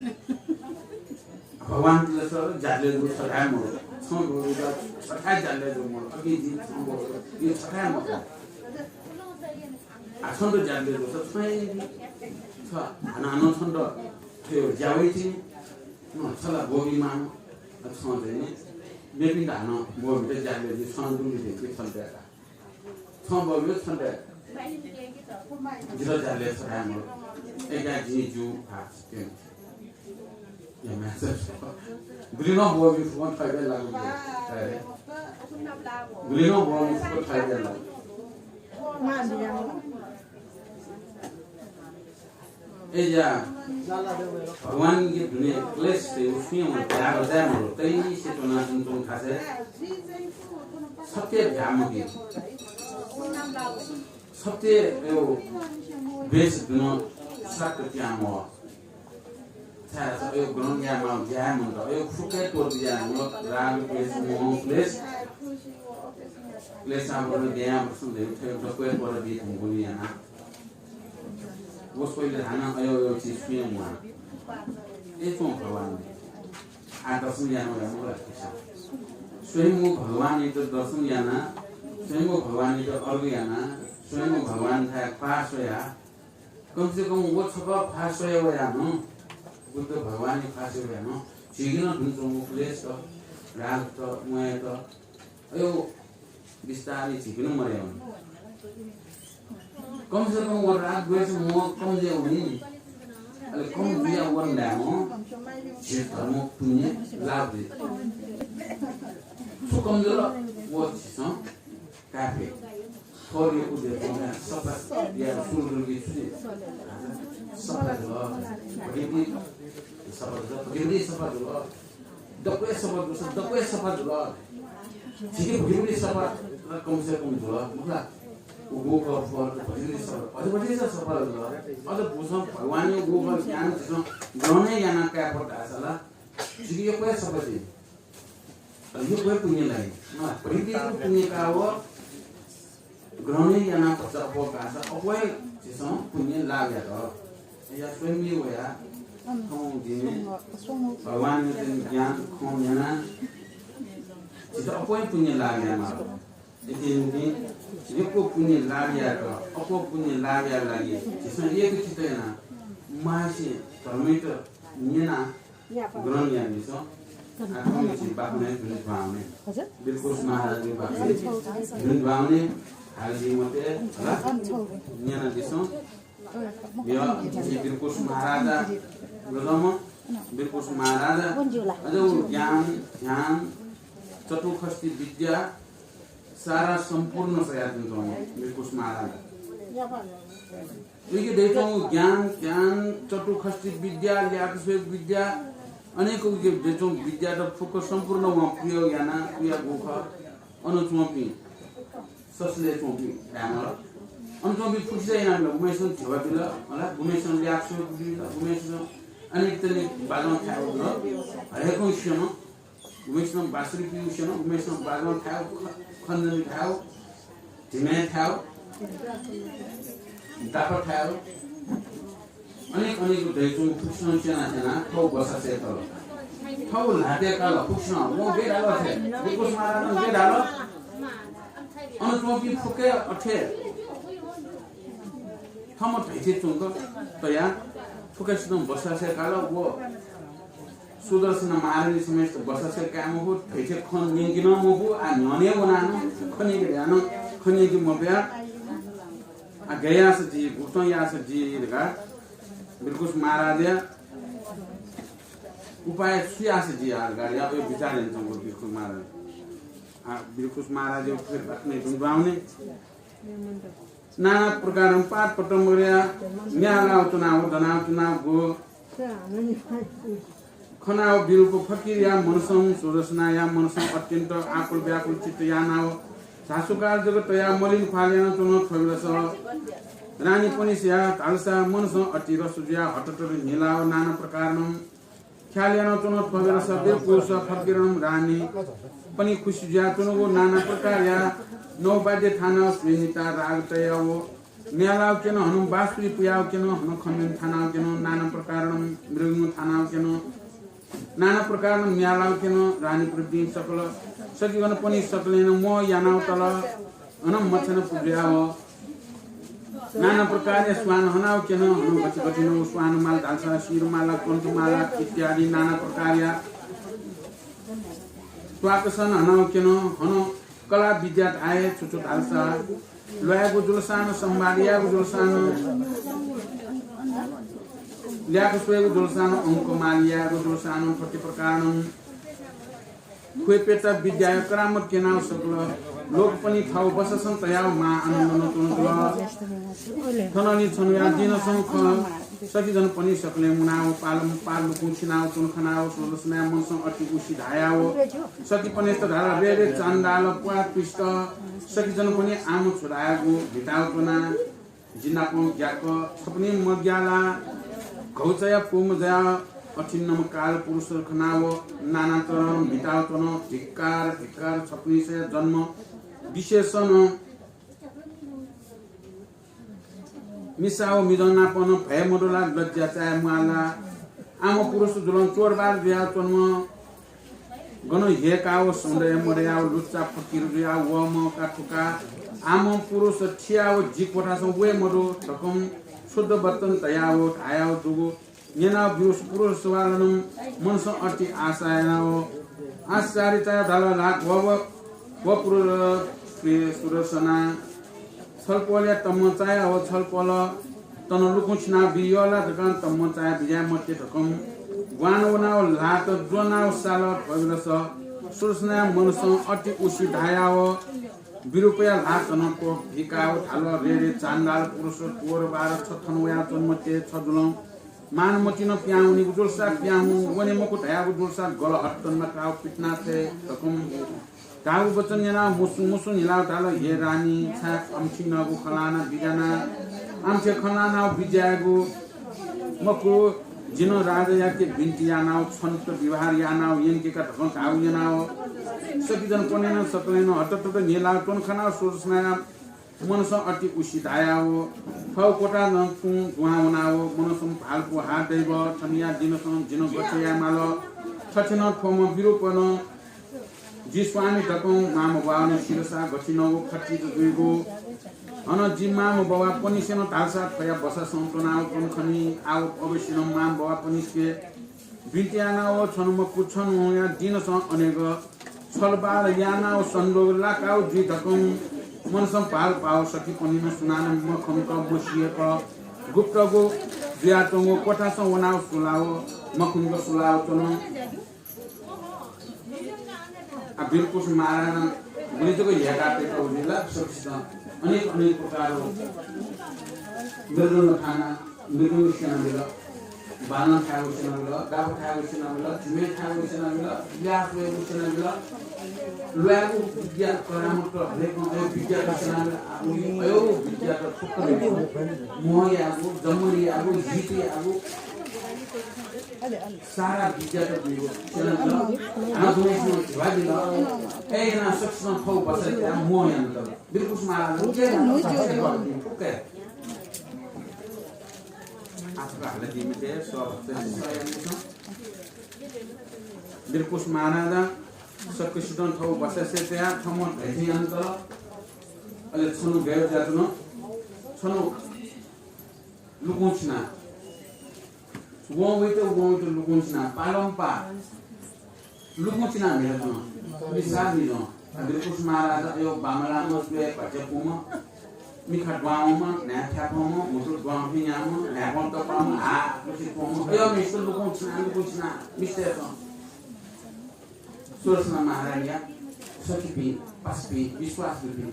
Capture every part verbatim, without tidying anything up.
भगवान तिलक जातले जो छथाय् मरु, छं रोगीदा छथाय् जातले जो मरु, अघि दिन छं मरु, यो छथाय् मरु। आ छं त जातले जो छ, छं छ, हानं हानं छं त थ्यो ज्यावै थिनि। न छला बोगी माम, छं चाहिँ नि मेपिन्त हानं बोगी त जातले जो छं दुली दे के छन दे। छं बग्यो छन्त जितः जाले छथाय् मरु। एका जिं जू भाग। या म्याच। गुलिनं बग्यो फुकं थैबे लागु। गुलिनं बग्यो फुकं थैबे लागु। अय्‌या भगवानके दुने क्लेश से उसमें और त्याग जाए मरु। तैसे तो ना तुम तुम खासे सत्य ध्यान मगे। सत्य यो बेस दुनो सत्य त्याम हो। छाय् यो ग्रहण या माउ ध्यान मन्त यो फुके तोर दिया मत राग बेस मोह क्लेश। क्लेश आबरण गया प्रसन्न यो थे दक्वे तोर दी भूमि याना। वो सोइले हाना अयो अयो चीज स्वयं हुआ। ए तुम भगवान ने। आ दर्शन याना या मुला किसा। स्वयं वो भगवान ने तो दर्शन याना। स्वयं वो भगवान ने तो अर्घ याना। स्वयं वो भगवान था ख्वास या। कम से कम वो छपा ख्वास या वो यानो। बुद्ध भगवान ने ख्वास या वो यानो। झीकिन धुन चों क्लेश तो, राग तो, मोह तो। अयो बिस्तारै झीकिन मरे हुन। कम से कम वो राग द्वेष मोह कम जे हुन। अले कम दिया वन ल्यामो। झी धर्म पुण्य लाभ दे। सु कम जल वो झीसं काफे। थोर यो उद्योग में सफल या सुरु की छुट्टी। सफल हो। भटिबी सफल हो। भटिबी सफल हो। दक्वे सफा जुल, दक्वे सफा जुल। झीके भुलिभुलि सफा कम से कम जुल। मतलब, उगु क फल भुलिभुलि सफा, भुलिभुलि सफा जुल। अझ बुझं भगवान उगु क ज्ञान झीसं ग्रहण याना काय पड़ धाःसा ला, झीके यक्वे सफा जुइ। अझ यक्वे पुण्य लाइ। मतलब, भुलिभुलि पुण्य का हो। ग्रहण याना भचा अप्वः कासा अप्वः झीसं पुण्य लाभ यात। या स्वयं वया थौं दिने भगवान ज्ञान खँ न्यना झीसं अप्वः पुण्य लाभ यामा। इतिनिति यक्व पुण्य लाभ यात, अप्वः पुण्य लाभ या लागि झीसं एक चित्त याना मासे धर्मित न्यना ग्रहण यानादिसँ। आखिरी झी बाखनय् धुन भावने। हजुर? बिरकुस महाराजया बाखनय् धुन भावने हालिदी मते, हला? न्यनादिसँ। यो झी बिरकुस महाराजा गजम, बिरकुस महाराजा, अझ उ ज्ञान, ध्यान, चतुःषष्टि विद्या, सारा सम्पूर्ण सयातुन बिरकुस महाराजा। उइके दय्‌च्वंगु ज्ञान, ज्ञान, चतुःषष्टि विद्या, ल्याकस्वयेगु विद्या, अनेक उइके दय्‌च्वंगु विद्यात फुक्क सम्पूर्ण वं प्रयोग याना, उयागु खः। अन च्वंपिं, ससलय् च्वंपिं धायेमाल। अन च्वंपिं फुक्कसित यानाबिल, गुम्हय्‌सिनं ध्यबा बिल, हला, गुम्हय्‌सिनं ल्याकस्वयेगु बिल, गुम्हय्‌सिनं अनेक तले बाजं थायेगु बिल, हरेकं स्यन। गुम्हय्‌सिनं बाँसुरी पिउ स्यन, गुम्हय्‌सिनं बाजं थायेगु, ख-, खञ्जनी थायेगु, धिमे थायेगु, दाफा थायेगु, अनेक अनेक दय्‌च्वंगु फुक्कसिनं स्यना स्यना थःगु बसासय् तल। थःगु ल्हातय् काल फुक्कसिनं, वं गय् धाल अथे, बिरकुस महाराजं गय् धाल, अन च्वंपिं फुक्क अथे थःम्हं धैथें च्वंक तयाः फुक्कसिनं बसासय् काल। व सुदर्शन महाराजं समेत बसासय् काये मफु, धैथें खँ न्यंके नं मफु, आ न्ह्यःने वनाः नं खँ न्यंके धयाः नं खँ न्यंके मफया। आ गय् याःसा जुइ, गुकथं याःसा जुइ धकाः बिरकुस महाराजया उपाय छु याःसा जुइ धकाः याःगु विचार यानाच्वंगु बिरकुस महाराज। आ बिरकुस महाराजया उपाय बाखनय् धुन भावने। नाना प्रकारं पाठ पट्टं मग्रया न्यालाव च्वनाव दनाव च्वनाव गु खनाव बिरुप फकिरया मनसं सुदर्शनाया मनसं अत्यन्त आकुल व्याकुल चित्त यानाव झासुकाल जक तयाव मलिन ख्वाल यानाव च्वन। थ्वबेलस रानी पनिसया धालसा मनसं अति रस जुयाव हटटर न्हिलाव नाना प्रकारं ख्याल यानाव च्वन। थ्वबेलस बिरकुस फकिरं रानी पनि खुसी जुयाव च्वंगु नाना प्रकारया नौवाद्य थानाव स्वेनिता राग तयाव म्यालाव क्यन, हनं बाँसुरी पुयाव क्यन, हनं खम्यन थानाव क्यन, नाना प्रकारनं मृगं थानाव क्यन, नाना प्रकारनं म्यालाव क्यन, रानी प्रभृतिं सकल सखीगणपनि सकलेनं मोह यानाव तल, हनं मथ्यन पुजुयाव नाना प्रकारया स्वान हनाव क्यन, हनं गथे गथे नं स्वान माल धालसा, शिर माला, कंठ माला इत्यादि नाना प्रकारया स्वाकसन हनाव क्यन, हनं कला विद्या धाये छु छु धालसा, ल्वायेगु जुलसानं, संवाद यायेगु जुलसानं, ल्याखा स्वयेगु जुलसानं, अंक माल यायेगु जुलसानं, थथे प्रकारनं ख्वय्‌प्यत विद्याया करामत क्यनाव सकल लोकपनि थव बससं तयाव महा आनन्दनं च्वंगु जुल। थनंलि छन्हुया दिनसं खः सखीजनपनि सकलें मुनाव पालंपाः लुकुं छिनाव च्वन खनाव सुदर्शनाया मनसं अति उसि धायाव सखीपनिस्त धाल, रे रे चाण्डाल प्वाः पिस्त, सखीजनपनि आम छु धायेगु म्हिताव च्वना। जि नाप ग्याक्क छपनि मग्याला घौचाया पूम्ह जया अथिन्नम काल पुरुष खनाव नाना तरं म्हिताव च्वन। धिक्कार, धिक्कार, छपनिसया जन्म विशेषनं मिसा व मिजं नापं भय मदु ला, लज्या चाये म्वाः ला? आम पुरुष जुलं चोरबार जुयाव च्वंम्ह गन हेकाव सौन्दर्य मदयाव लुच्चा फकिर जुयाव वःम्ह का थुका आम पुरुष थियाव जि क्वथासं वये मदु धकं शुद्ध वचन धयाव धायाव दुगु न्यनाव पुरुष पुरुष सवालनं मनसं अति आशा यानाव आश्चर्य चायाव धाल, लाख व व पुरुष प्रिय सुदर्शना छलपोलया तम्म चायाव छलपोल तन लुकुं छिना बियला धकं तम्म चाया बिज्याये मते धकं ग्वान वनाव ल्हात ज्वनाव साल। थ्वबिलस सुदर्शनाया मनसं अति उसि धायाव विरूपया ल्हात तन कोप भिकाव धाल, रे रे चाण्डाल पुरुष चोरबार छ थन वया च्वन मते छ जुलं मान मतिनं पिहां वनीगु जुलसा पिहां वने मखु धयागु जुलसा गल हत्तन नकाव पिटना छे धकं धाःगु वचन न्यनाव मुसु मुसु न्हिलाव धाल, हे रानी, छाय् आमथि नःगु खँ ल्हाना बिज्याना? आमथि खँ ल्हानाव बिज्यायेगु मखु, जिं राजायाके बिन्ति यानाव छन्त व्यवहार यानाव यंकेका धकं धाःगु न्यनाव सखीजनपनिनं सकलेनं हतटत न्हिलाव च्वन खनाव सुदर्शनाया मनसं अति उसि धायाव थव क्वथानं तुं दुहां वनाव मनसं भालपु हा दैव, थनिया दिनसं जिं गथे याये माल? थथिनं थ्वम्ह विरूपनं जि स्वामी धकं मांम्ह बावनं सिरसा गथिनं व खचित जुइगु। अन जि मांम्ह बावपनिसेनं धालसा थ्वया बसासं च्वनाव च्वन खनी। आव अवश्यनं मांम्ह बावपनिसके बिन्ति यानाव छन्हु मखु, छन्हुया दिनसं अनेक छलबाल यानाव संजोग लाकाव जुइ धकं मनसं भालपाव सखीपनिनं सुनानं मखंक मसियक गुप्तगु जुयाच्वंगु क्वथासं वनाव सुलाव मखंक सुलाव च्वन। आ, बिरकुस महाराजं गुलि जक हेकाः तयेकागु जुइ ला, सकसितं अनेक अनेक प्रकारको मृगं थाना, मृगं स्यनाबिल, बालं थाय् स्यनाबिल, दाबु थाय् स्यनाबिल, झिमे थाय् स्यनाबिल, ल्याः स्वयेगु स्यनाबिल, ल्वायेगु विद्या करामत हरेक अयो विद्या स्यनाबिल, आ, अयो विद्या त फुक्क मोह यागु, जम्मलि यागु, हित यागु, सारा विद्या त बुइगु स्यनाबिल, हां दुने सुन धिवा बिल, ए याना सकसितं थव बसय् मोह यानातल। बिरकुस महाराज, के फुक्क। आत्मा हाले दिमिते, स्व भक्तनि स्वयं। बिरकुस महाराज, सकसितं थव बसय् तया, थम धैथि यानातल। अले छन्हु गय् जातन, छन्हु लुकुं छिना। वं वइत, वं वइत लुकुं छिना, पालंपाः। लुकुं छिना म्हिता च्वन। मिसा मिजं। बिरकुस महाराज अयो बामलाम्ह स्वये भच्या पुम्ह। मिखा द्वांम्ह, न्हाय् थ्यापम्ह, मुसु द्वां भिंयाम्ह, न्हाय्पं तपाम्ह, हा, कुसि पुम्ह। अयो मिस्त लुकुं छिना, लुकुं छिना, मिस्तय् च्वन। सुदर्शना महारानीया सखीपिं, पासापिं, विश्वास दुपिं।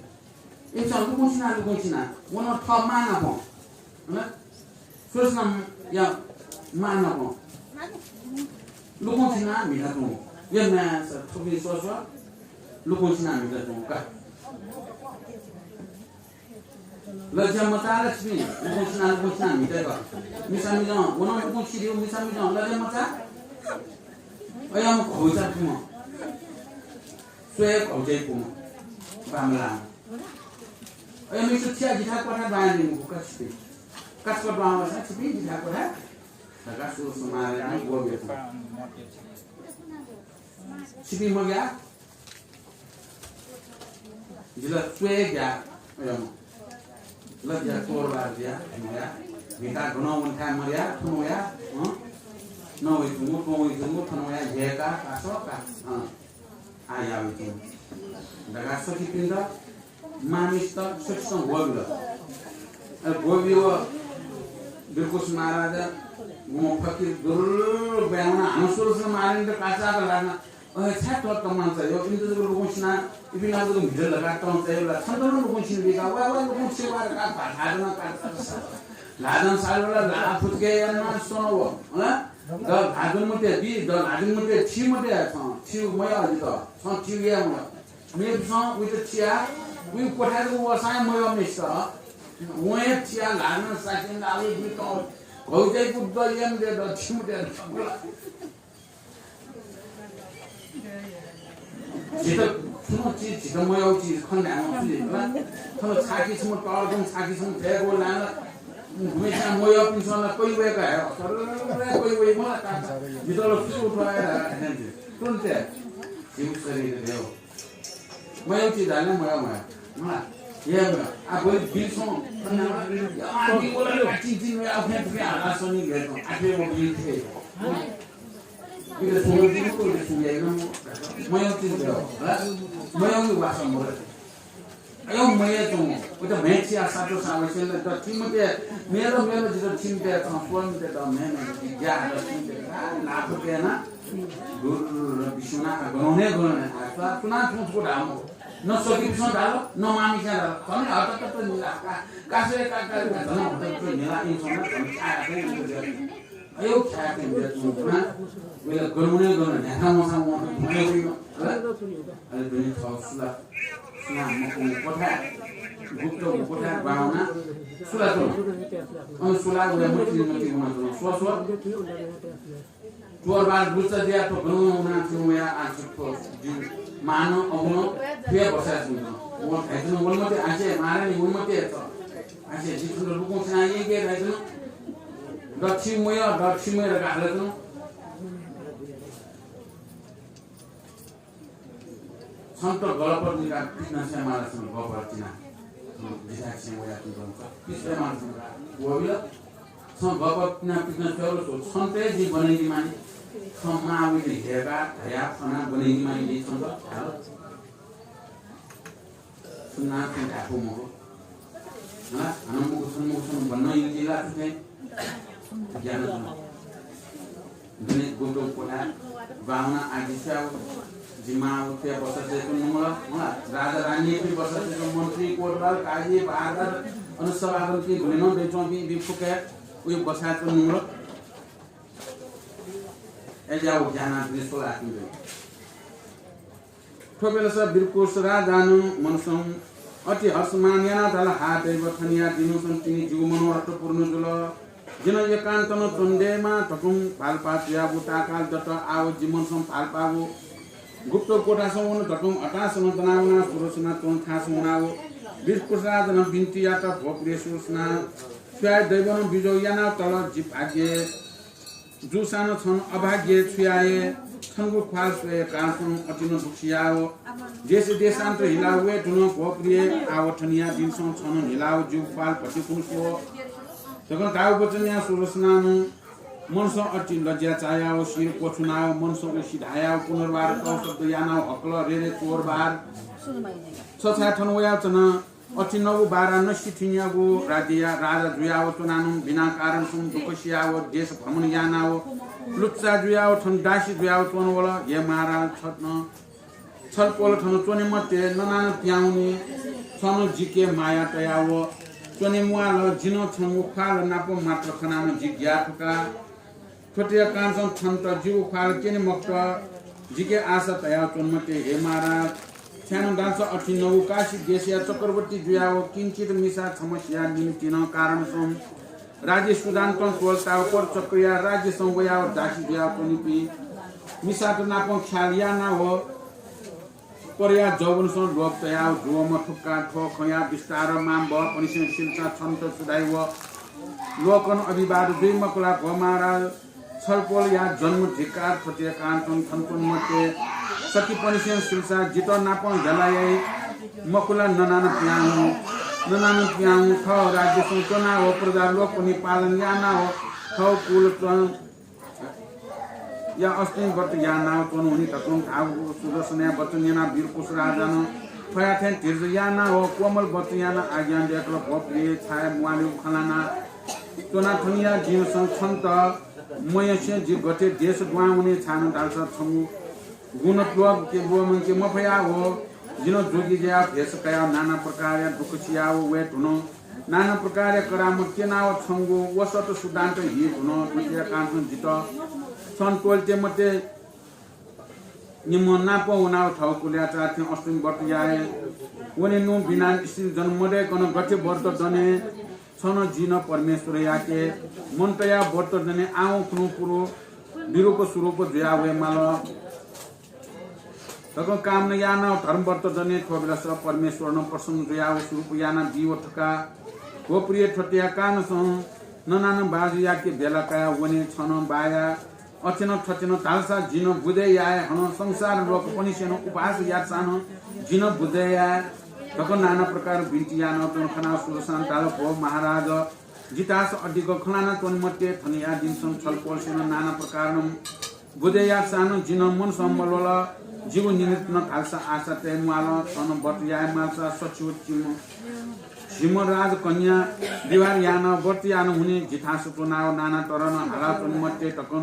इमिसं लुकुं छिना, लुकुं छिना, व नं थः मां नाप। हँ? सुदर्शनाया मां नाप। लुकुं छिना म्हिता च्वन। यः मां स-, थुपिं स्वस्व, लुकुं छिना म्हिता च्वन का। लज्या मचाः ला छिपिं, लुकुं छिना, लुकुं छिना म्हिता का। मिसा मिजं, व नं लुकुं छिरियो, मिसा मिजं, लज्या मचाः। अय् आम घौचा पुम्ह। स्वये घौचाइ पुम्ह। बामलाम्ह। अय् मिसु थिया जिथाय् क्वथाय् दुहां वनेगु का छिपिं। कास्कः दुहां वःसा छिपिं जिथाय् क्वथाय् धकाः सुरस महाराजं ग्वःबिल। छिपिं मग्या, जि ला च्वय् ग्या, अय् म। लज्या तोरबार ज्या, मया। भिंकाः गनं वनेथाय् मर्या, थन वया, हँ? न वइच्वंगु, त्वं वइच्वंगु, थन वया, ह्यय्‌का, कासः, का, हँ। आः याः वइच्वंगु। धकाः सखीपिन्त, मांमिस्त सखीसं ग्वःबिल। अले ग्वःबिव बिरकुस महाराज, गुम्ह फकिर दुरुरुरु ब्वाँय् वनाः हानं सुरस महाराजयात काचाय्‌क ल्हात। अय्, छाय् त्वःतकं मां चाय्‌व? इमित जक लुकुं सिनाः इपिं नाप जक म्हित धकाः तं चाय्‌व ला? छन्त नं लुकुं सिने बिका। वा, वा, लुकुं सिने वा धकाः ल्हातं साल वल, ल्हाः फुतुके यानाः च्वनाव। हला? द ल्हाः जुन मते, बी, द ल्हाः जुन मते, थी मते छं, थी मयः जितः, छं थी याये मयः। मेपिसं उइत थियाः, उइ क्वथाय् जक वःसां हे मयः मेसित। वं हे थियाः ल्हाः जुन साक्षी यानाः उइ बुइ तं, घौ चाय् बुद्ध याये मते, द थी मते। झीत छुं चिज, झीत मयःगु चिज खँ ल्हायेमाः छु जुइ ला? थन छाकी छम्ह तःधं, छाकी छम्ह थय्‌गु लान, गुम्हेस्यां मयःपिन्सं ला कइवय्‌क हे, सर्र कइवइ मला का। जितः ला सुसु उठ्वः हे धायेमाः। तुरुन्त हे झीगु शरीर हे हो। मयःगु चिज धाःसा मयः, मयः। मला, हे मयः। आ, भोलि बिलसं, आ, बिल बोला, चिन चिन, आ, उठे, उठे, आ, सनी गय्, आ, उठे, वो बिल थे। इले सुंगू दिं को, इले सुंगू याइगु, मयःगु चिज दु, हला? मयःगु वासः मदु। अय् मयःच्वंगु, उत म्हय् थियाः सातो सावय् सेल, द थी मते, मेल मेल जितः थी मते, छं स्वः मते, द म्हय् म्हय्, जिज्ञा द थी मते, आ, नाप तेना, गुर बिस्युना, आ, गनं हे गनं, आ, सुनां छुं छुं धाःम्ह। न सखीपिसं धाल, न मांमिसं धाल। थन हतपत निला, का, कासय् का, का, का, धन हतपत निला, इमिसं न धन छाय् आते, इमिसं अय्, छाय् थें बिया तुं खना, वय्‌ला गनगुने गन न्ह्याथां वंसां वं थुने वइगु, हला? अले दुने थः सुला, सुनां मखुगु क्वथाय्, गुप्त क्वथाय् बाः वनाः सुला च्वन। अन सुलाः वया मतिइ मतिइ वनाच्वन। स्व, स्व। तोरबार लुच्चा जुयाः थ्व गनगुने वनाच्वंगु वया आः थ्व जिगु मां नं अबुं नं थुया बसाय् च्वंगु। वं धाइच्वन, वल मते आसे, महारानी वल मते छ। आसे, जि छन्त लुकुं सिनाः यंके धाइच्वन। द थी मयः, द थी मयः धकाः हालाच्वन। छन्त गलपत निकाः पितिनाछ्वये माल, छं गःपत तिनाः। जिथाय् छेँ वयाच्वंगु पितिनाछ्वये माल, छं वःबिल। छं गःपत तिनाः पितिनाछ्वये माल, छन्त हे जिं ब्वनाइके मानि। छं मां वइत ह्यय्‌काः धयाः फ्वनाः ब्वनाइके मानि जिं छन्त धाल। सुनां छुं धायेफु मखु। हला, हानं मखु, छन मखु, छन ब्वना यंके ला थुथें ज्ञान जुल। दुने गुप्त क्वथाय् बाः वनाः आः जि स्वयागु, जि मां व थुया बसाय् च्वने नुंगल। हला, राजा रानीपिं बसाय् च्वंगु, मन्त्री, कोटवाल, काजी, बहारदार, अन सभासदपिं गुलि नं दयाच्वंपिं, इपिं फुक्कं उया बसाय् च्वने नुंगल। अय्‌जुयाः व ज्ञानां दुने स्वलाः तिनि। थ्व बेलस बिरकुस राजां मनसं अति हर्षमान यानाः धाल, हा दैव, थनिया दिनसं तिनि जिगु मनोरथ पूर्ण जुल। जि नं एकान्तं च्वने दयेमा धकं भालपा जुयागु ताःकाल दत। आः व जि मनसं भालपागु गुप्त क्वथासं वन धकं हतासं दनावनाः सुरसना च्वंथासं वनाव बिरकुस राजां बिन्ति यात, भो प्रिय सुरसना, स्वयाः दैवं बिजोग यानाव तल। जि भाग्य जूसां नं छं अभाग्य छु याये? छंगु ख्वाल स्वये कारणसं अतिनं दुःख सियाव देश देशान्तर हिलाव वये धुन। भो प्रिय, आव थनिया दिनसं छं नं हिलाव जिगु ख्वाल भतिकुन स्व। धकं धाव वचन यानाव सुरसनां मनसं अति लज्या चायाव शिर क्वछुनाव मनसं उसे धायाव पुनर्वार कौ शब्द यानाव हकल रेरे चोरबार छ छाय् थन वयाव च्वना। अथिनगु वाराणसी थिंयागु राज्यया राजा जुयाव च्वनानं बिना कारणसं दुःख सियाव देश भ्रमण यानाव लुच्चा जुयाव थन दासी जुयाव च्वनावल। हे महाराज, छं छलपोल थन च्वने मते, ननानं पिहां वनी। छं जिके माया तयाव च्वने म्वाल। जिं छंगु ख्वाल नाप मात्र खनानं जि ग्याये फुका। थ्वतिया कारणसं छन्त जिगु ख्वाल क्यने मखुत। जिके आशा तयाव च्वने मते हे महाराज। छाय्‌नं धाःसा अथिनगु काशी देशया चक्रवर्ती जुयाव किंचित मिसा छम्ह सिया निम्तिं कारणसं राज्य सुधान्तं त्वःताव परचक्रया राज्यसं वयाव दासी जुयाव च्वनीपिं मिसात नाप ख्याल यानाव परया जवनसं लोभ तयाव जुवम्ह थुक्का थ्व खँया विस्तार मांबौपनिसें सिल्चा छन्त सुधाइ व लोकन अभिवाद जुइ मखुला भो महाराज। छलपोलया जन्म धिक्कार थ्वतिया कारणसं थन च्वने मते। सखीपनिसें सिल्चा जितः नापं हेला याइ मखुला ननानं पिहां हुँ, ननानं पिहां हुँ थः राज्यसं च्वनाव प्रजा लोकपनि पालन यानाव थः कुल च्वं या अष्टमी व्रत यानाव च्वनु हुनि धकं धाःगु सुदर्शनया वचन न्यनाव वीरकुश राजानं फयाथें धीरज यानाव कोमल वचन यानाव आज्ञा दयेकल भो प्रिय छाय् म्वालेगु खँ ल्हाना च्वना थनिया जिंसं छन्त मयसें जि गथे देश दुहां वने छाय् धालसा छंगु गुण त्वःके ब्वःमंके मफयाव जिं जोगी जुयाव भेष कयाव नाना प्रकारया दुःख सियाव वये धुन। नाना प्रकारया करामत क्यनाव छंगु वसत सिद्धान्त हि धुन। थुकिया कारणसं जितः छं त्वःते मते। निम्ह नापं वनाव थः कुलया चाथें अष्टमी व्रत याये वने नु बिना स्त्री जन मदय्कन गथे व्रत दने छन जिं परमेश्वरयाके मन तयाव व्रत दने आवं खुन्हु पुरु विरूप स्वरूप जुयाव वये माल धकं कामना यानाव धर्म व्रत दने थ्व बेलस परमेश्वरनं प्रसन्न जुयाव स्वरूप याना बीव थका। भो प्रिय थ्वतिया कारणसं ननानं बाजुयाके भेला कयाव वने छन बाया अथेनं थथेनं धालसा जिं बुझे याये हनं संसार लोकपनिसेनं उपास यातसानं जिं बुझे याये धकं नाना प्रकार बिन्ति यानाव च्वन खनाव सुदर्शनं धाल भो महाराज जिथास अधिक खँ ल्हाना च्वने मते। थनिया दिनसं छलपोलसेनं नाना प्रकारनं बुझे यातसानं जिं मनसं मल्वल। जिगु निमित्तनं धालसा आशा तये म्वाल। छन व्रत याये मालसा सच्छि व झिम्ह राजकन्या विवाह यानाव व्रत याना हुने जिथास च्वनाव नाना तरनं हाला च्वने मते धकं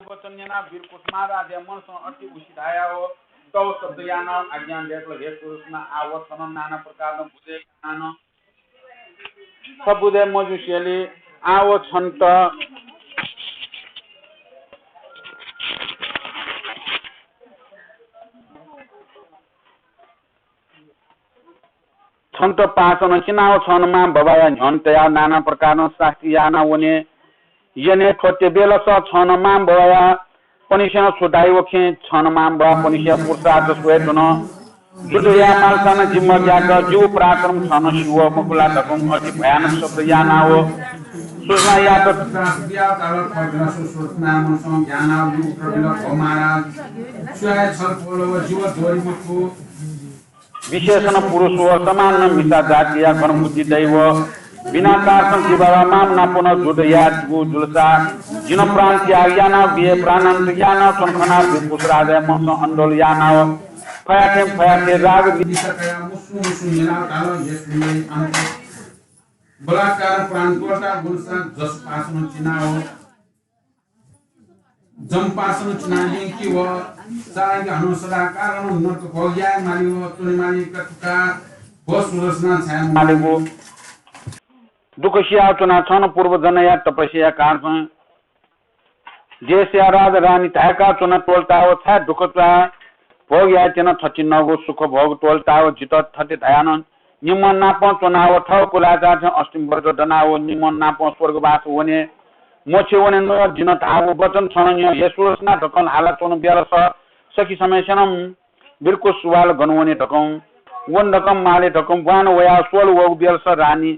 वचन न्यनाव वीरकुश महाराजया मनसं अति उसिधायाव तव शब्द यानाव आज्ञा दयेकल हे सुदर्शना आव छन नाना प्रकारनं बुझे यानानं छ बुझे मजुसेंलि आव छन्त छन्त पासनं चिनाव छन मांबौया न्ह्यःने तयाव नाना प्रकारनं शास्ति याना वने यने थ्वते बेलस छन मांबौया पनिसेनं छु धाइ व खँ छन मांबौया पनिसेया पुरुषार्थ स्वये धुन। जुद्ध याये मालसानं जिम्ह ज्याक जिगु पराक्रम छन सिव मखुला धकं अति भयानक शब्द यानाव सुदर्शनायात विशेषण पुरुष व समान मिसा जातिया गणबुद्धि दैव बिना कारसं जि बाबा मांनापं जुद्ध यायेगु जुलसा जिं प्राण त्याग यानाव बिये प्राणान्त यानाव च्वन खनाव वीरकुश राजाया मनसं आन्दोलन यानाव फयाथें फयाथें राग मिसा कयाव मुसु मुसु न्यनाव धाल हे सुन्दरी आम बलात्कार प्राण त्वःता गुणसा जस पासनं चिनाव जम्पासन चिनायंकी व सारंगी हनं सदाकालं नरक भोग याये माली व च्वने माली कथुका व सुदर्शना छाये मालेगु दुःख सियाव च्वना छन पूर्व जनया तपस्या कारणसं देशया राजा रानी धाय्का च्वना त्वलताव छाये दुःख च्वया भोग याये त्यन थथिंगु सुख भोग त्वलताव जितः थथे धयानं निम्ह नापं च्वनाव थः कुलाचार थें अष्टमी व्रत दनाव निम्ह नापं स्वर्गवास वने मोक्ष वने नं जिं धाःगु वचन छन न्यँ हे सुदर्शना धकं हाला च्वन बेलस सखी समयसेनं वीरकुश सुवाल गन वने धकं वन धकं माले धकं ब्वान वयाव स्वल वःगु बेलस रानी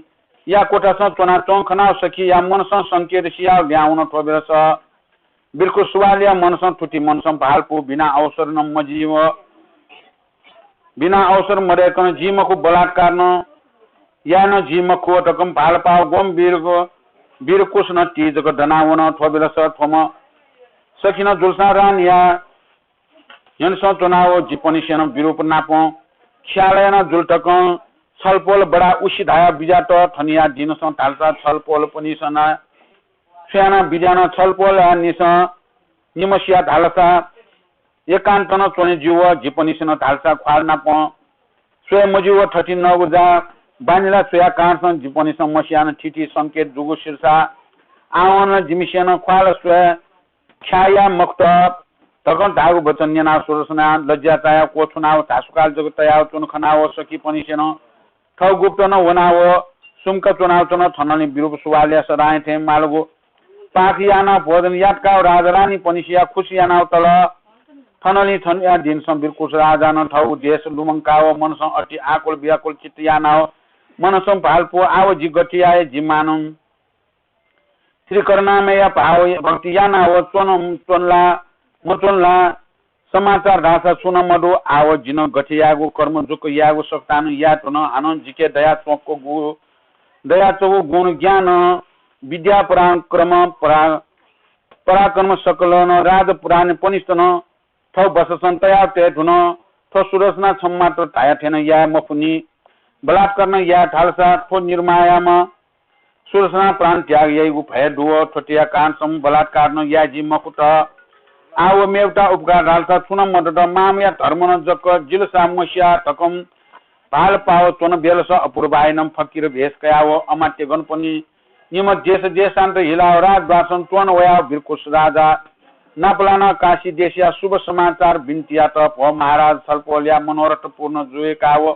या कोठासं च्वना च्वं खनाव सखीया मनसं संकेत सियाव ल्याहां वन। थ्व बेलस वीरकुश सुवालया मनसं थुति मनसं भालपु बिना अवसर नं मजिव बिना अवसर मदय्कं जि मखु बलात्कार नं याये नं जि मखु धकं भालपाव ग्वम्ह वीरकुश नं ति जक दनावन। थ्व बेलस थ्वम्ह सखी नं जुलसां रानीया न्ह्यःनेसं च्वनाव जिपनिसेनं विरूप नापं ख्यालय् नं जुल धकं छलपोल बडा उसिधाया बिज्यात। थनिया दिनसं धालसा छलपोलपनिसेनं स्वयानं बिज्यान। छलपोलया निसं निम्हसिया धालसा एकान्तनं च्वने ज्यू व जिपनिसेनं धालसा ख्वाल नापं स्वये मज्यू व थथिंगु जा बानिला स्वया कारणसं जिपनिसेनं मसियान थीथी संकेत जूगु सिलसा आवं नं जिमिसेनं ख्वाल स्वये ख्याया मखुत धकं धाःगु वचन न्यनाव सुदर्शना लज्या चायाव क्वछुनाव धासुकाल जक तयाव च्वन खनाव सखीपनिसेनं थः गुप्तनं वनाव सुम्क च्वनाव च्वन। थनंलि विरूप सुवालया सदांया थें मालगु पाक यानाव भोजन यातकाव राजरानीपनिसेया खुसि यानाव तल। थनंलि थनया दिनसं बिरकुस राजानं थःगु देश लुमंकाव मनसं अति आकुल व्याकुल चित्त यानाव मनसं भालपु आव जि गथे याये, जि मानं श्री करुणामयया भाव भक्ति यानाव च्वन, च्वनला मच्वनला समाचार धाःसा छुं नं मदु। आव जिनं गथे यायेगु कर्म जुक्क यायेगु सकतां नं याये धुन। हानं जिके दया च्वंकगु, दया च्वंगु गुण ज्ञान विद्या पराक्रम परा-, पराक्रम सकलं राजपुराणपनिस्त नं थ्व बससं तयाव तये धुन। थ्व सुरसना छम्ह मात्र धाया थें नं याये मफुनि। बलात्कार नं याये धालसा थ्व निर्मायाम्ह सुरसना प्राण त्याग याइगु भय दु। थ्वतिया कारणसं बलात्कार नं याये जि मफुत। आव मेवता उपकार धालसा छुं नं मदत। मामया धर्म नं जक जिलसा मस्या धकं भाल पाव च्वन बेलस अपूर्वायनं फकिर भेष कयाव अमात्यगणपनि निम्ह देश देशान्तर हिलाव राजद्वारसं च्वन वयाव बिरकुस राजा नापलानं काशी देशया शुभ समाचार बिन्ति यात। भो महाराज, छलपोलया मनोरथ पूर्ण जुयेकाव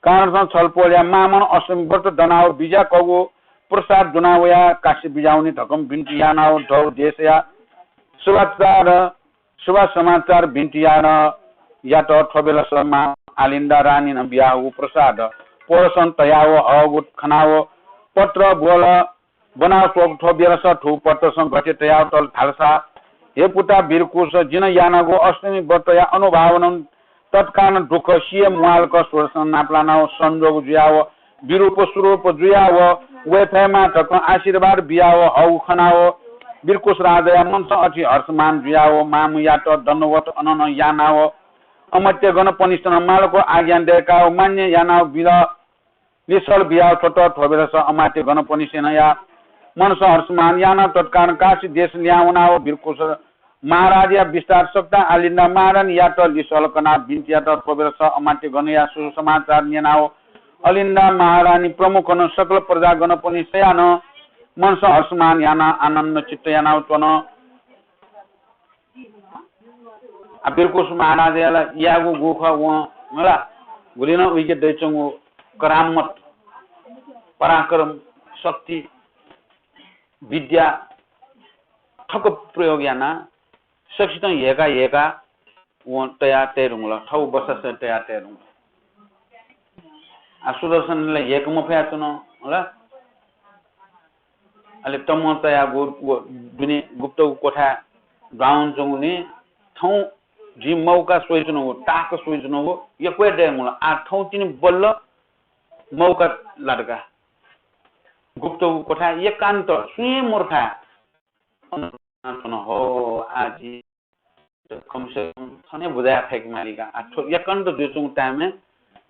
कारणसं छलपोलया मामं अष्टमी व्रत दनाव बिज्याकःगु प्रसाद दुना वया काशी बिज्याहुनि धकं बिन्ति यानाव धौ देशया शुभाचार शुभ समाचार बिन्ति यान यात। थ्व बेलस मां आलिन्दा रानीनं बियाहःगु प्रसाद पोलसं तयाव हःगु खनाव पत्र ब्वल ब्वनाव स्वःगु थ्व बेलस थुगु पत्रसं गथे तयाव तल धालसा, हे पुता बिरकुस, जिं यानागु अष्टमी व्रतया अनुभावनं तत्कालं दुःख सिये म्वालक सुरसं नापलानाव संजोग जुयाव बिरूप स्वरूप जुयाव वये फयेमा धकं आशीर्वाद बियाव हःगु खनाव बिरकुस राजाया मनसं अति हर्षमान जुयाव मामयात दण्डवत अननं यानाव अमात्यगणपनिस्तनं मालक आज्ञा दयकाव मान्य यानाव बिल। लिसल बियाव छ्वत। थ्व बेलस अमात्यगणपनिसेनया मनसं हर्षमान यानाव तत्कालं काशी देश लिहां वनाव बिरकुस महाराजया विस्तार सकतां अलिन्दा महारानीयात लिसल कनाव बिन्ति यात। थ्व बेलस अमात्यगणया सुसमाचार न्यनाव अलिन्दा महारानी प्रमुखनं सकल प्रजागणपनिसयानं मनसं हर्षमान यानाव आनन्द चित्त यानाव च्वन। आ, बिरकुस महाराजया ला याःगु गु खः वं, मला, गुलिनं उइके दइच्वंगु करामत, पराक्रम, शक्ति, विद्या थक प्रयोग यानाव सकसितं हेका हेका वं तया तये धुंकल, थःगु बसस तया तये धुंकल। आ, सुदर्शनले हेके मफया च्वन, होला। अले तमं तयागु व दुने गुप्तगु कोठाय् दुहां वनाच्वंगुलिं थौं जिं मौका स्वयाच्वनागु, ताक स्वयाच्वनागु यक्व हे दयेधुंकल। आ, थौं तिनि बल्ल मौका लात का। गुप्तगु कोठाय् एकान्त सुं हे मरु थाय्। अन च्वन हो, आ जि कम से कम थन हे बुझाये फय्के माली का। आ, थ्व एकान्त जुयाच्वंगु time-य्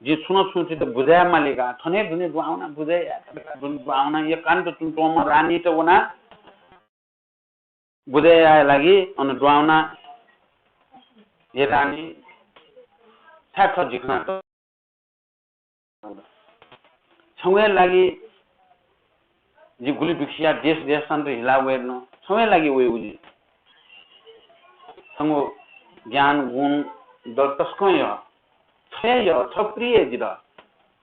जिं छुं न छुं छित बुझाये माली का। थन हे दुने दुहां वनाः बुझे याये, दुने दुहां वनाः एकान्त च्वंच्वंम्ह रानीत वनाः बुझे याये लागि अन दुहां वनाः, हे रानी, छाय् छ जि खनात छंगु हे लागि जि गुलि बिखसिया देश देशान्तर हिला वये धुन, छंगु हे लागि वयागु जि। छंगु ज्ञान गुण दल तसकं यः, छ हे यः, छ प्रिय जितः,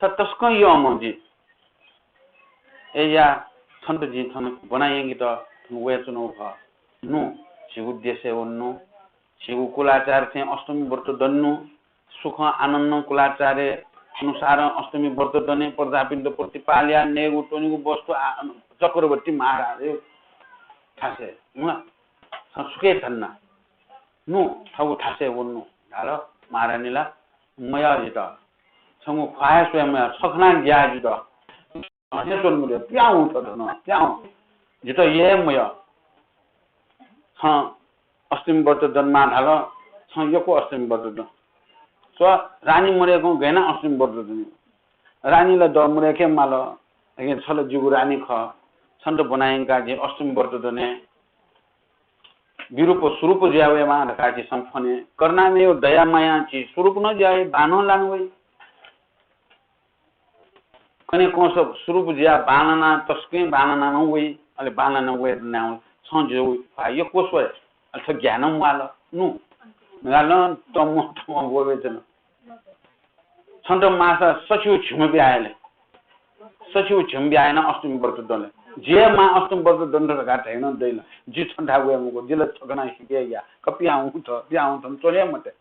छ तसकं यःम्ह जि। अय्‌या, छन्त जिं थन ब्वना यंकेत थन वयाच्वनागु खः। नु, झीगु देशय् वने नु, झीगु कुलाचार थें अष्टमी व्रत दने नु, सुखं आनन्दं कुलाचारय् अनुसारं अष्टमी व्रत दने, प्रजापिन्त प्रतिपाल याः, नयेगु त्वनेगु वस्तु आ-, चक्रवर्ती महाराजया थासय्, हुँ, छं सुखय् थन ना। नु, थःगु थासय् वने नु धाल। महारानीं ला, मयः जितः, छंगु ख्वाः हे स्वये मयः, छ खनाः ग्याः जितः। थन हे च्वने मते, पिहां हुँ थन, पिहां हुँ। जितः यः हे मयः। छं अष्टमी व्रत दनेमाः धाल, छं यक्व अष्टमी व्रत दँ। स्व, रानी मदय्कं गय् यानाः अष्टमी व्रत दने? रानी ला दः मदय्के माल, अकिं छ ला जिगु रानी खः। छन्त ब्वना यंकाः जिं अष्टमी व्रत दने। विरूप स्वरूप जुया वयेमाः धकाः झीसं फ्वने। करुणामयया दया मायां झी स्वरूप नं जुया वइ, बांलानाः वइ। कन्हय् कंस स्वरूप जुयाः बांलानाः, तसकं बांलानाः नं वइ, अले बांलानाः वये धुनाः छं जिगु ख्वाः यक्व स्वये, अले छ ग्याः नं म्वाल। नु, गालं तमं तमं ब्वःबलय् च्वन। छन्त माःसा सछिगू झिम्ह बिया हये ले। सछिगू झिम्ह बिया हयानाः अष्टमी व्रत दँ ले। जि हे मां अष्टम बज्रदण्ड धकाः धयाः नं दइ ला। जि छन्थाय् वये मखु, जि ला छकः नं हिके या। का पिहां हुँ थ्व, पिहां हुँ थ्व, च्वने मते।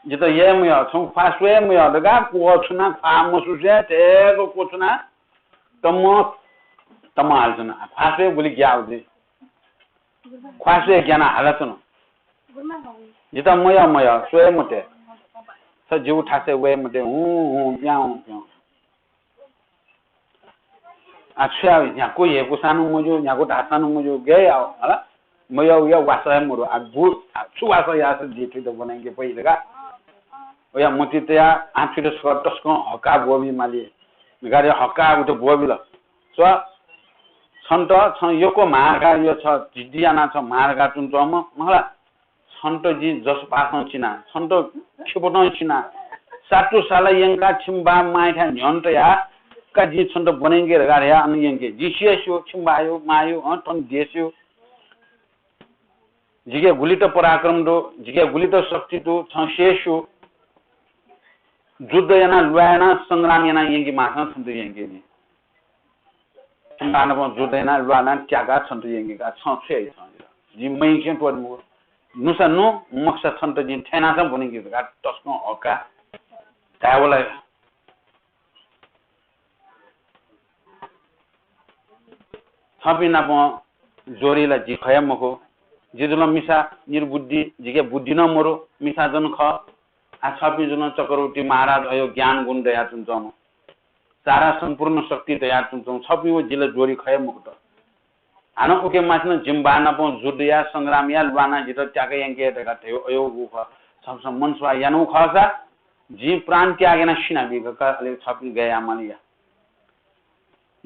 जितः याये मयः, छं ख्वाः स्वये मयः धकाः क्वछुना, ख्वाः मसुसे थेक क्वछुना, तम, तम हालाच्वना। ख्वाः स्वये गुलि ग्याः जुइ। ख्वाः स्वये ग्यानाः हालाच्वन। जितः मयः, मयः, स्वये मते। छ जिगु थासय् वये मते, हुँ, हुँ, पिहां हुँ, पिहां हुँ। आ, छु याये, न्ह्याक्व ह्यय्कूसां नं मज्यू, न्ह्याक्व धाःसां नं मज्यू, गय् याये, हला? मयःया वासः हे मदु। आ, गु, आ, छु वासः याःसा जिं थुइत ब्वनेके फइ धकाः। वया मतिइ तयाः, आ, थुइत छकः तसकं हक्काः ब्वःबी माली। गाडी हक्काः उइत ब्वःबिल। स्व, छन्त छं यक्व म्हारका, यो छ जिद्दी यानाः छ म्हारका च्वनाच्वंम्ह, मखुला? छन्त जिं जसपासं चिना, छन्त खिपतं चिना। सातु साला यंकाः छिमि बाः मांयाथाय् न्ह्यःने तयाः का जिं छन्त ब्वनेके धकाः धयाः अन यंके। जिं सि हे स्यू, छिमि बाःया, मांया, अँ, थन देशया। जिके गुलित पराक्रम दु, जिके गुलित शक्ति दु, छं सि हे स्यू। जुद्ध यानाः, ल्वाः यानाः, संग्राम यानाः यंके माःसां छन्त यंके जिं। छिमि बाः नाप जुद्ध यानाः, ल्वाः यानाः, त्याकाः छन्त यंके का, छं छु याइ छं? जिं मयंकें त्वःते मखु। नुसा नु, मखुसा छन्त जिं थय्नासां ब्वनेके धकाः तसकं हक्काः धायेवल। छपिं नाप ज्वरी ला जि खः हे मखु। जि जुल मिसा, निर्बुद्धि, जिके बुद्धि नं मदु, मिसा जन खः। आ, छपिं जुल चक्रवर्ती महाराज अयो ज्ञान गुण दयाच्वनाच्वंम्ह, सारा सम्पूर्ण शक्ति दयाच्वनाच्वंम्ह, छपिं व जि ला ज्वरी खः हे मखुत। हानं उके माःसां जिमि बाः नाप जुद्ध याः, संग्राम याः, ल्वानाः जितः त्याका यंके धकाः धयागु अयो गु खः। छपिसं मनसुवा यानागु खःसा जिं प्राण त्याग यानाः सिनाबी का, अले छपिं गय् यायेमाली या।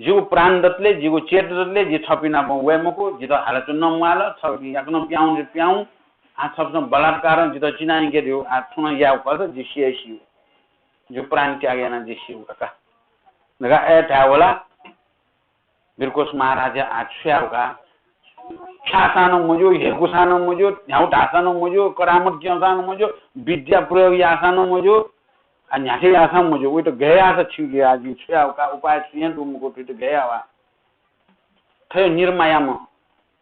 जिगु प्राण दतले, जिगु चेत दतले जि छपिं नाप वये मखु, जितः हालाच्वने नं म्वाःल, छपिं याकनं पिहां हुँ, पिहां हुँ। आ, छपिसं बलात्कारं जितः चिनायंके धयागु, आ, थुं नं यायेगु खःसा जि सि हे स्यू। जिगु प्राण त्याग यानाः जि स्यू का धकाः अय् धायेवल। बिरकोस महाराजया आ छु यायेगु का? छ्याःसां नं मज्यू, ह्यय्कूसां नं मज्यू, न्ह्यागु धाःसां नं मज्यू, करामत क्यंसां नं मज्यू, विद्या प्रयोग याःसां नं मज्यू, आ न्ह्याथे याःसां मज्यू। उइत गय् याःसा छिकपिं जिं छु यायेगु का? उपाय छुं हे दु मखु, थुइत गय् यायेगु आ। थथे निर्मायाम्ह,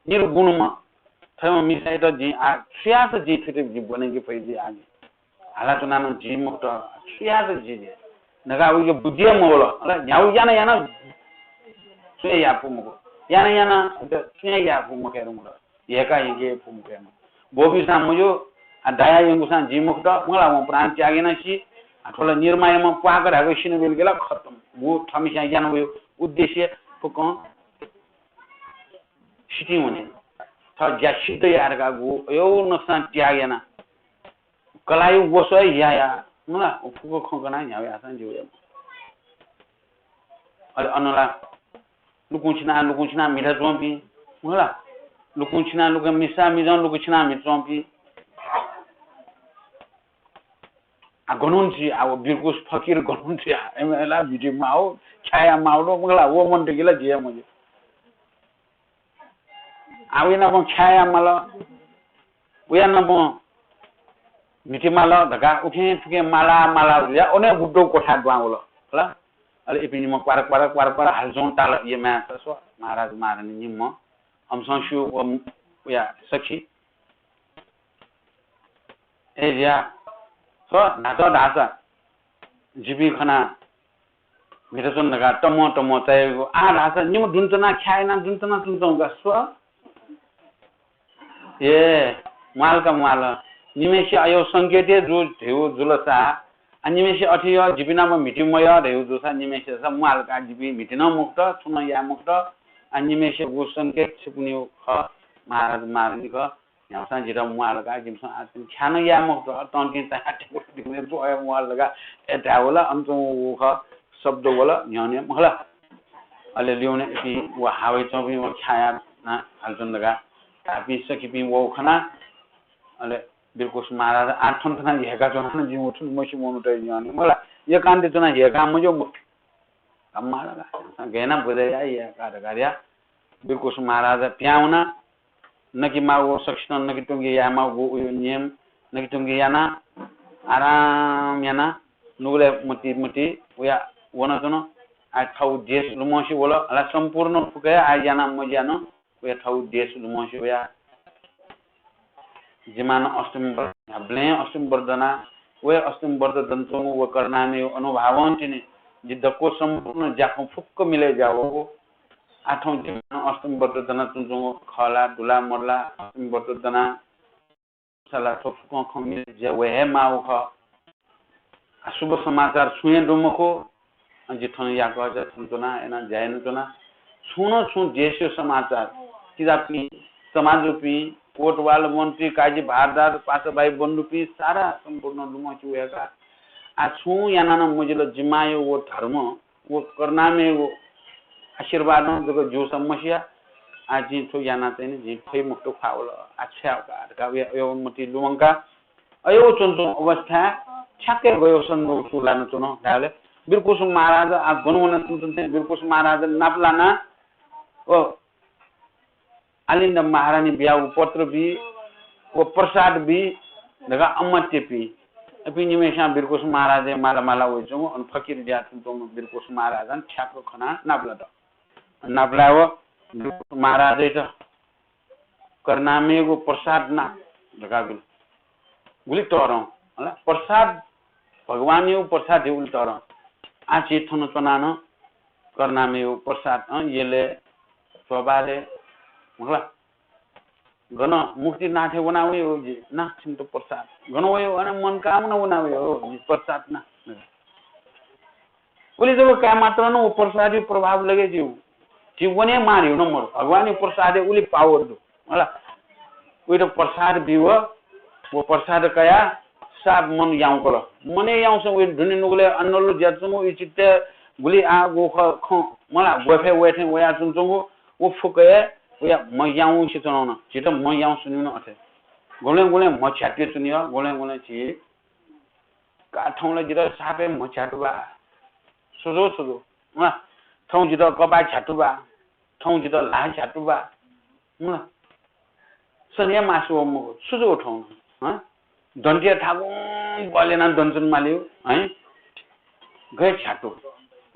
निर्गुणम्ह, थथे मिसायात जिं आ छु याःसा जिं थुइत जिं ब्वनेके फइ जुइ आ जिं। हालाच्वनाः नं जुइ मखुत, छु याःसा जुइ धकाः उइके बुद्धि हे मवल। अले न्ह्यागु याना याना छुं हे याये फु मखु। याना याना छुं हे याये फु मखु हे मखु। ह्यय्का यंके फु मखु हे मखु। ब्वःबिसां मज्यू, आ, दया यंकूसां जुइ मखुत, मखुला वं प्राण त्याग यानाः सी, आ, थ्व ला निर्मायाम्ह प्वाक धायेगु सिनाबिल गेला खतम। व थःम्हस्यां यानागु उद्देश्य फुक्कं सितिं वने। थः ज्या सिद्ध याये धकाः गु अयो नकसां त्याग याना। कलाःया वसः हे याया, मला, व फुक्क खँ कनाः न्ह्यागु याःसां ज्यू हे मखु। अले अन ला लुकुं छिनाः, लुकुं छिनाः म्हिता च्वंपिं, मला, लुकुं छिनाः लुकुं मिसा मिजं लुकुं छिनाः म्हिता च्वंपिं। आ, गनं जुइ, आ, व बिरकुस फकिर गनं जुइ, आ, एम ला म्हिते माः, छ्याया माः, मखुला, व मनूतय्के ला जुइ हे मज्यू। आ, वया नाप छ्याया माल, वया नाप म्हिते माल धकाः उखें थुखें माला माला जुया, अन गुब्दौ क्वथाय् दुहां वल, हला। अले इपिं निम्ह क्वार क्वार क्वार क्वार हालाच्वं ताल, ये माया स्व, महाराज महारानी निम्ह, अम्सं स्यू व, वया सखी। ए ज्या, स्व, न्हाचः धाःसा जिपिं खनाः म्हिता च्वन धकाः तमं तमं चायागु। आः धाःसा निम्ह दुनेच्वनाः ख्याः यानाः दुनेच्वनाच्वनाच्वंगु का स्व। ए, म्वाल का म्वाल। निम्हय्सिया अयो संकेत हे जू धइगु जुलसा, आ, निम्हय्सिया अथे यः, जिपिं नाप म्हिते मयः धइगु जूसा निम्हय्सिया म्वाल का, जिपिं म्हिते नं मखुत, छुं नं याये मखुत। आ, निम्हय्सियागु संकेत छिकपिनिगु खः, महाराज महारानी खः। न्ह्यागुसां जितः म्वाल का, जिमिसं आः छुं ख्याः नं याये मखुत, तंतिं चायाः थ्यंक दिने च्वं हे म्वाल का, ए धायेवल, अन च्वंगु खः, शब्द वल न्ह्यःने, मखुला। अले लिउने इपिं व हावय् च्वंपिं व ख्याः यानाः हालाच्वन धकाः धाःपिं सखीपिं वःगु खनाः, अले बिरकुस महाराज आः थन थन ह्यय्का च्वनाः नं जिं व थुलि मस्यू मनूतय् न्ह्यःने, मखुला, एकान्त च्वनाः ह्यय्काः मज्यू मखु। अम्मा ला, गय् यानाः ब्वज्या याये का धकाः धयाः बिरकुस महाराज पिहां वनाः नके माःगु सकसितं नके त्वंके याये माःगु उयो नियम नके त्वंके यानाः आराम यानाः नुगलय् मति मति वया वनाच्वन। आ थव देश लुमंसे वल, अला सम्पूर्ण फुकया आ याना मज्यान, वया थव देश लुमंसे वया। जिमानं अष्टमी व्रत, ब्लें अष्टमी व्रत दना, वया अष्टमी व्रत दनाच्वंगु व करुणामय अनुभावं तिनि जि दक्व सम्पूर्ण ज्याखँ फुक्क मिले ज्यावःगु। आ थौं जिमानं अष्टमी व्रत दनाच्वंगु खला, दुला, मरला, अष्टमी व्रत दना, साला थ्व फुक्कं खँ मिले ज्या वये हे माःगु खः। आ, शुभ समाचार छुं हे दु मखु। अ, जि थन याकः ज्या थन च्वना, याना ज्या याना च्वना। छुं न छुं देशया समाचार, किजापिं, समाजुपिं, कोतवाल, मन्त्री, काजी, भारदार, पासाभाइ, बन्धुपिं, सारा सम्पूर्ण लुमंसे वय्का। आ, छुं याना नं मजिल, जिमाया व धर्म व करुणामय व आशीर्वादं जक ज्यूसा मसिया, आ, जिं थ्व याना चाहिँ नि जिं फइ मखुत ख्वाः वल, आ, छ्याः का धकाः वया अय् मतिइ लुमंका। अय् च्वनाच्वंगु अवस्थाय् ठ्याक्कै गय् संजोग सु लानाच्वन धायेबलय् बिरकुसुम महाराज आ गन वनाच्वंगु चाहिँ बिरकुसुम महाराज नाप लाना, ओ, आलिन्दा महारानी बियागु पत्र बी, व प्रसाद बी धकाः अमात्यपिं। अपिं निम्हय्सिनं बिरकुसुम महाराजया माला माला वयाच्वंगु, अन फकिर जुयाच्वंगु बिरकुसुम महाराजं ठ्याक्क खनाः नापलात। नापलाय् व बिरकुसुम महाराजयात करुणामयगु प्रसाद ना धकाः गुलि, गुलि तःधं, हला, प्रसाद, भगवानयागु प्रसाद हे उलि तःधं। आः झी थन च्वनाः नं करुणामयगु प्रसाद, अँ, यलय्, च्वभालय्, हला, गन मुक्तिनाथय् वना वयो जि, ना छिमित प्रसाद। गन वयो, अन मनकामना वना वयो जि, प्रसाद ना। उलि जब काये मात्रं नं व प्रसादया प्रभाव लगे ज्यू। झी वने माः धइगु नं मदु। भगवानया प्रसादय् उलि power दु। हला। उइत प्रसाद बीव, व प्रसाद कयाः साप मन याउँकल। मनय् याउँसा उइ दुने नुगलय् अन्नलु ज्याच्वंगु उइ चित्तय् गुलि आः गु ख-, खँ मला ग्वफय् वये थें वयाच्वंच्वंगु व फुकय् वया म्ह याउँसे च्वनाव नं। झीत म्ह याउँसे च्वनीगु नं अथे। गुबलें गुबलें म्ह झ्यातुयाच्वनी, गुबलें गुबलें झी का थौं ला जितः सापय् म्ह झ्यातु बा। सुजु सुजु। अँ, थौं जितः कपाः झ्यातु बा। थौं जितः ल्हाः झ्यातु बा। अँ, सनिया मासु व मखु। सुजु थौं। अँ, दन्त्य थाकुं बल यानाः दन्चुन मालिउ, हैं? गय् झ्यातु।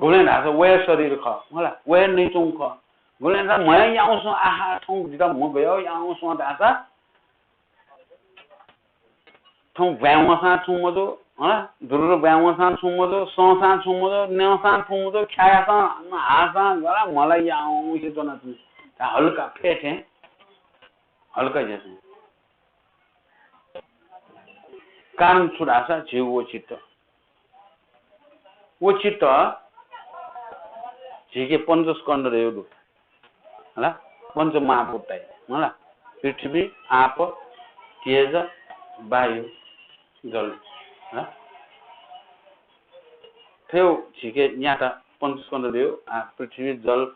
गुबलें धाःसा वया शरीर खः, हला, वया नइच्वंगु खः। गुबलें धाःसा म्ह याउँसं आहा, थौं जितः म्ह गय् याउँसं धाःसा थौं ब्वाँय् वंसां छुं मजू, हँ? दुरुरु ब्वाँय् वंसां छुं मजू, संसां छुं मजू, न्यंसां छुं मजू, ख्यायासां, हाःसां, गला मला याउँसे च्वनाच्वनी। ता हल्का फे थें, हल्का ज्यासें। कारण छु धाःसा झीगु व चित्त। व चित्त झीके पञ्चस्कन्ध धयागु दु। हला, पञ्च महाभूत धाइ। हला, पृथ्वी, आप, तेज, वायु, जल। हला, थ्व झीके न्याता पञ्चस्कन्ध धयागु, आ, पृथ्वी, जल,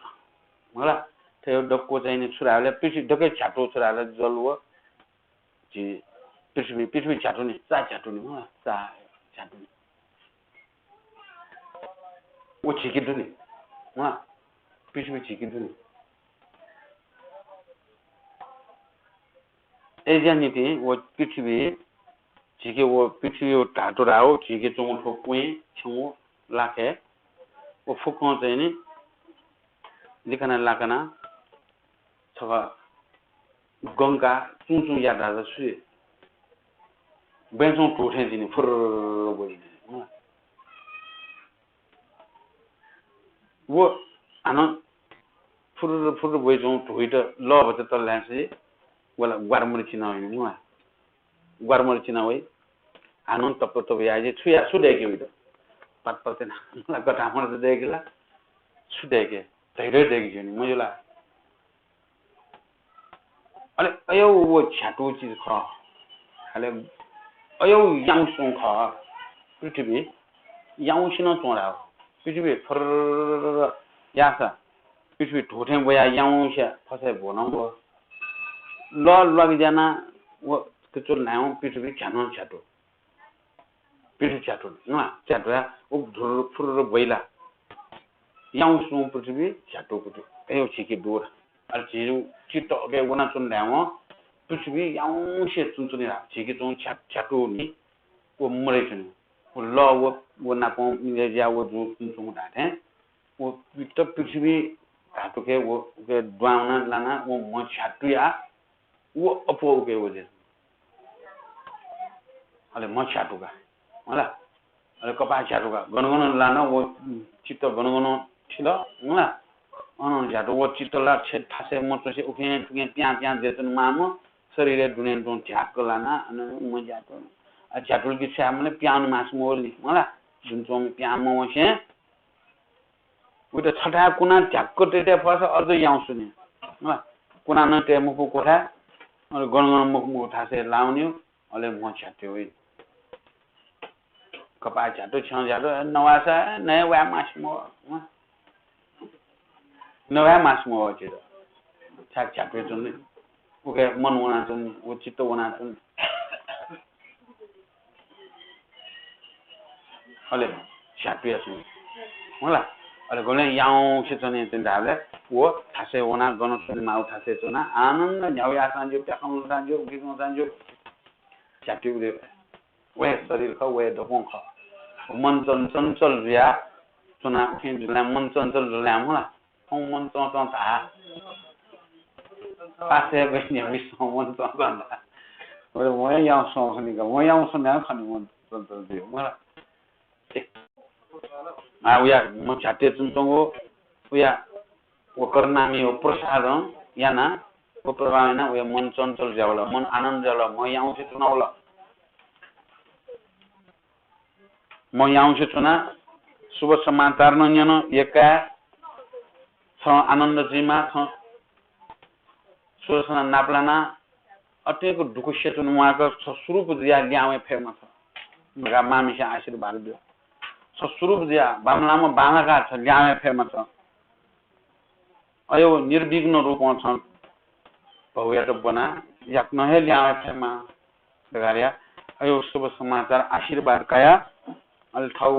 हला, थ्व दक्व चाहिँ नि छु धाःबलय् पृथ्वी दक्व झ्यातु छु धाःबलय् जल व झी पृथ्वी, पृथ्वी झ्यातु नि, चा झ्यातु नि, हँ, चा झ्यातु नि। व झीके दु नि, हँ, पृथ्वी झीके दु नि। अय्‌जुया निंतिं व पृथ्वी झीके, व पृथ्वी व धातु धाःगु झीके च्वंगु थ्व क्वँय् छ्यंगु लाखय् व फुक्कं चाहिँ नि लिखना लाकना छकः गंका चुं चुं यात धाःसा छु जुइ? बँय् च्वंगु धू थें जुइ नि, फुर्र ब्वइ नि। व हानं फुर्र फुर्र ब्वइ च्वंगु धूइत लः भचा तल धाःसा व ला ग्वारमरि चिना वइ नि, ग्वारमरि चिना वइ। हानं तप्प तप्प याइ, छु या, छु दय्‌के वइत? पात पात ना, गथामन दय्‌के ला, छु दय्‌के? धैर्य दय्‌के ज्यू नि, मज्यू ला? अले अय् व झ्यातु चिज खः। अले अय् याउँसे च्वंगु खः। पृथ्वी याउँसे नं च्वं धाःगु। पृथ्वी फर्र याःसा पृथ्वी धू थें ब्वयाः याउँसे फसय् ब्वनं व। लः ल्वाकि ज्यानाः व च्वनावं पृथ्वी झ्यानं झ्यातु। पृथ्वी झ्यातु, अँ, झ्यातुया व धुर्र फुर्र ब्वइ ला। याउँसे च्वंगु पृथ्वी झ्यातु कुतु। अय् झीके दु ला। अले झीगु चित्त अबलय् वनाच्वन धायेवं पृथ्वी याउँसे च्वनाच्वनी ला। झीके च्वंगु झ्या-, झ्यातु नि, व मदय् च्वनी। व लः व, व नापं मिले जुयाः व जू च्वनाच्वंगु धाःथें व पित्त पृथ्वी धातुके व उके द्वां वना लाना व म्ह झ्यातुया व अप्वः उके वजे। अले म्ह झ्यातुका, होला। अले कपाः झ्यातुका, गन गन लाना व चित्त गन गन थिल, होला। अन झ्यातु व चित्त ला छेद थासय् मच्वसे उखें थुखें प्यां प्यां जेतुन माम शरीरय् दुने तुं ध्याक्क लाना, अन म्ह झ्यातु। आ, झ्यातुल कि छ्या मले प्यां मास मवली, होला। दुन च्वंमे प्यां मवसे उइत छथाय् कुना ध्याक्क तयेत फस अझ याउँसुने। कुना न तये मखु कोठा, अले गन गन मखु मखु थासय् लावनी, अले म्ह झ्याते वइ। कपाः झ्यातु, छ्यं झ्यातु, नवासा नये वाये मास मव। नवाये मास मव चित। छाय् झ्यातु च्वनी। उके मन वनाच्वनी, व चित्त वनाच्वनी। अले झ्यातुया च्वनी। होला। अले गने याउँसे च्वनी च्वनी धाःबले व थासय् वना, गन च्वने माउ थासय् च्वना, आनन्द न्ह्याउ यासां ज्यू, प्याखं वसां ज्यू, उकिकं वसां ज्यू। झ्यातु उले वहे शरीर खः, वहे दक्वं खः। मन चं-, चंचल जुया च्वना, उखें जुला मन चंचल जुला, होला। थौं मन चंचं धाः। पासय् गइन्या मिसं मन चंचं धाः। अले वं याउँसं खनी का, वं याउँसं न्या खनी मन चंचल जुइ, मला। आ, उया, म झ्याते च्वंच्वंगु, उया, व करुणामय व प्रसादं याना, व प्रभाव याना, उया मन चंचल जुयावल, मन आनन्द जुयावल, म याउँसे च्वनावल। म याउँसे च्वना, शुभ समाचार नं न्यन, यक्व छं आनन्द जुइमा, छं सुदर्शना नापलाना, अतिको दुःख सेतुन वाक छ सुरूप जुया ल्यावय् फयेमा छ। धकाः मांमिसे आशीर्वाद ब्यो। छ सुरूप जुया बांमलामा बांलाका छ ल्यावय् फयेमा छ। अयो निर्विघ्न रूपं छं भौयात ब्वना याकनं हे ल्यावय् फयेमा धकाः या। अयो शुभ समाचार आशीर्वाद कया, अले थौ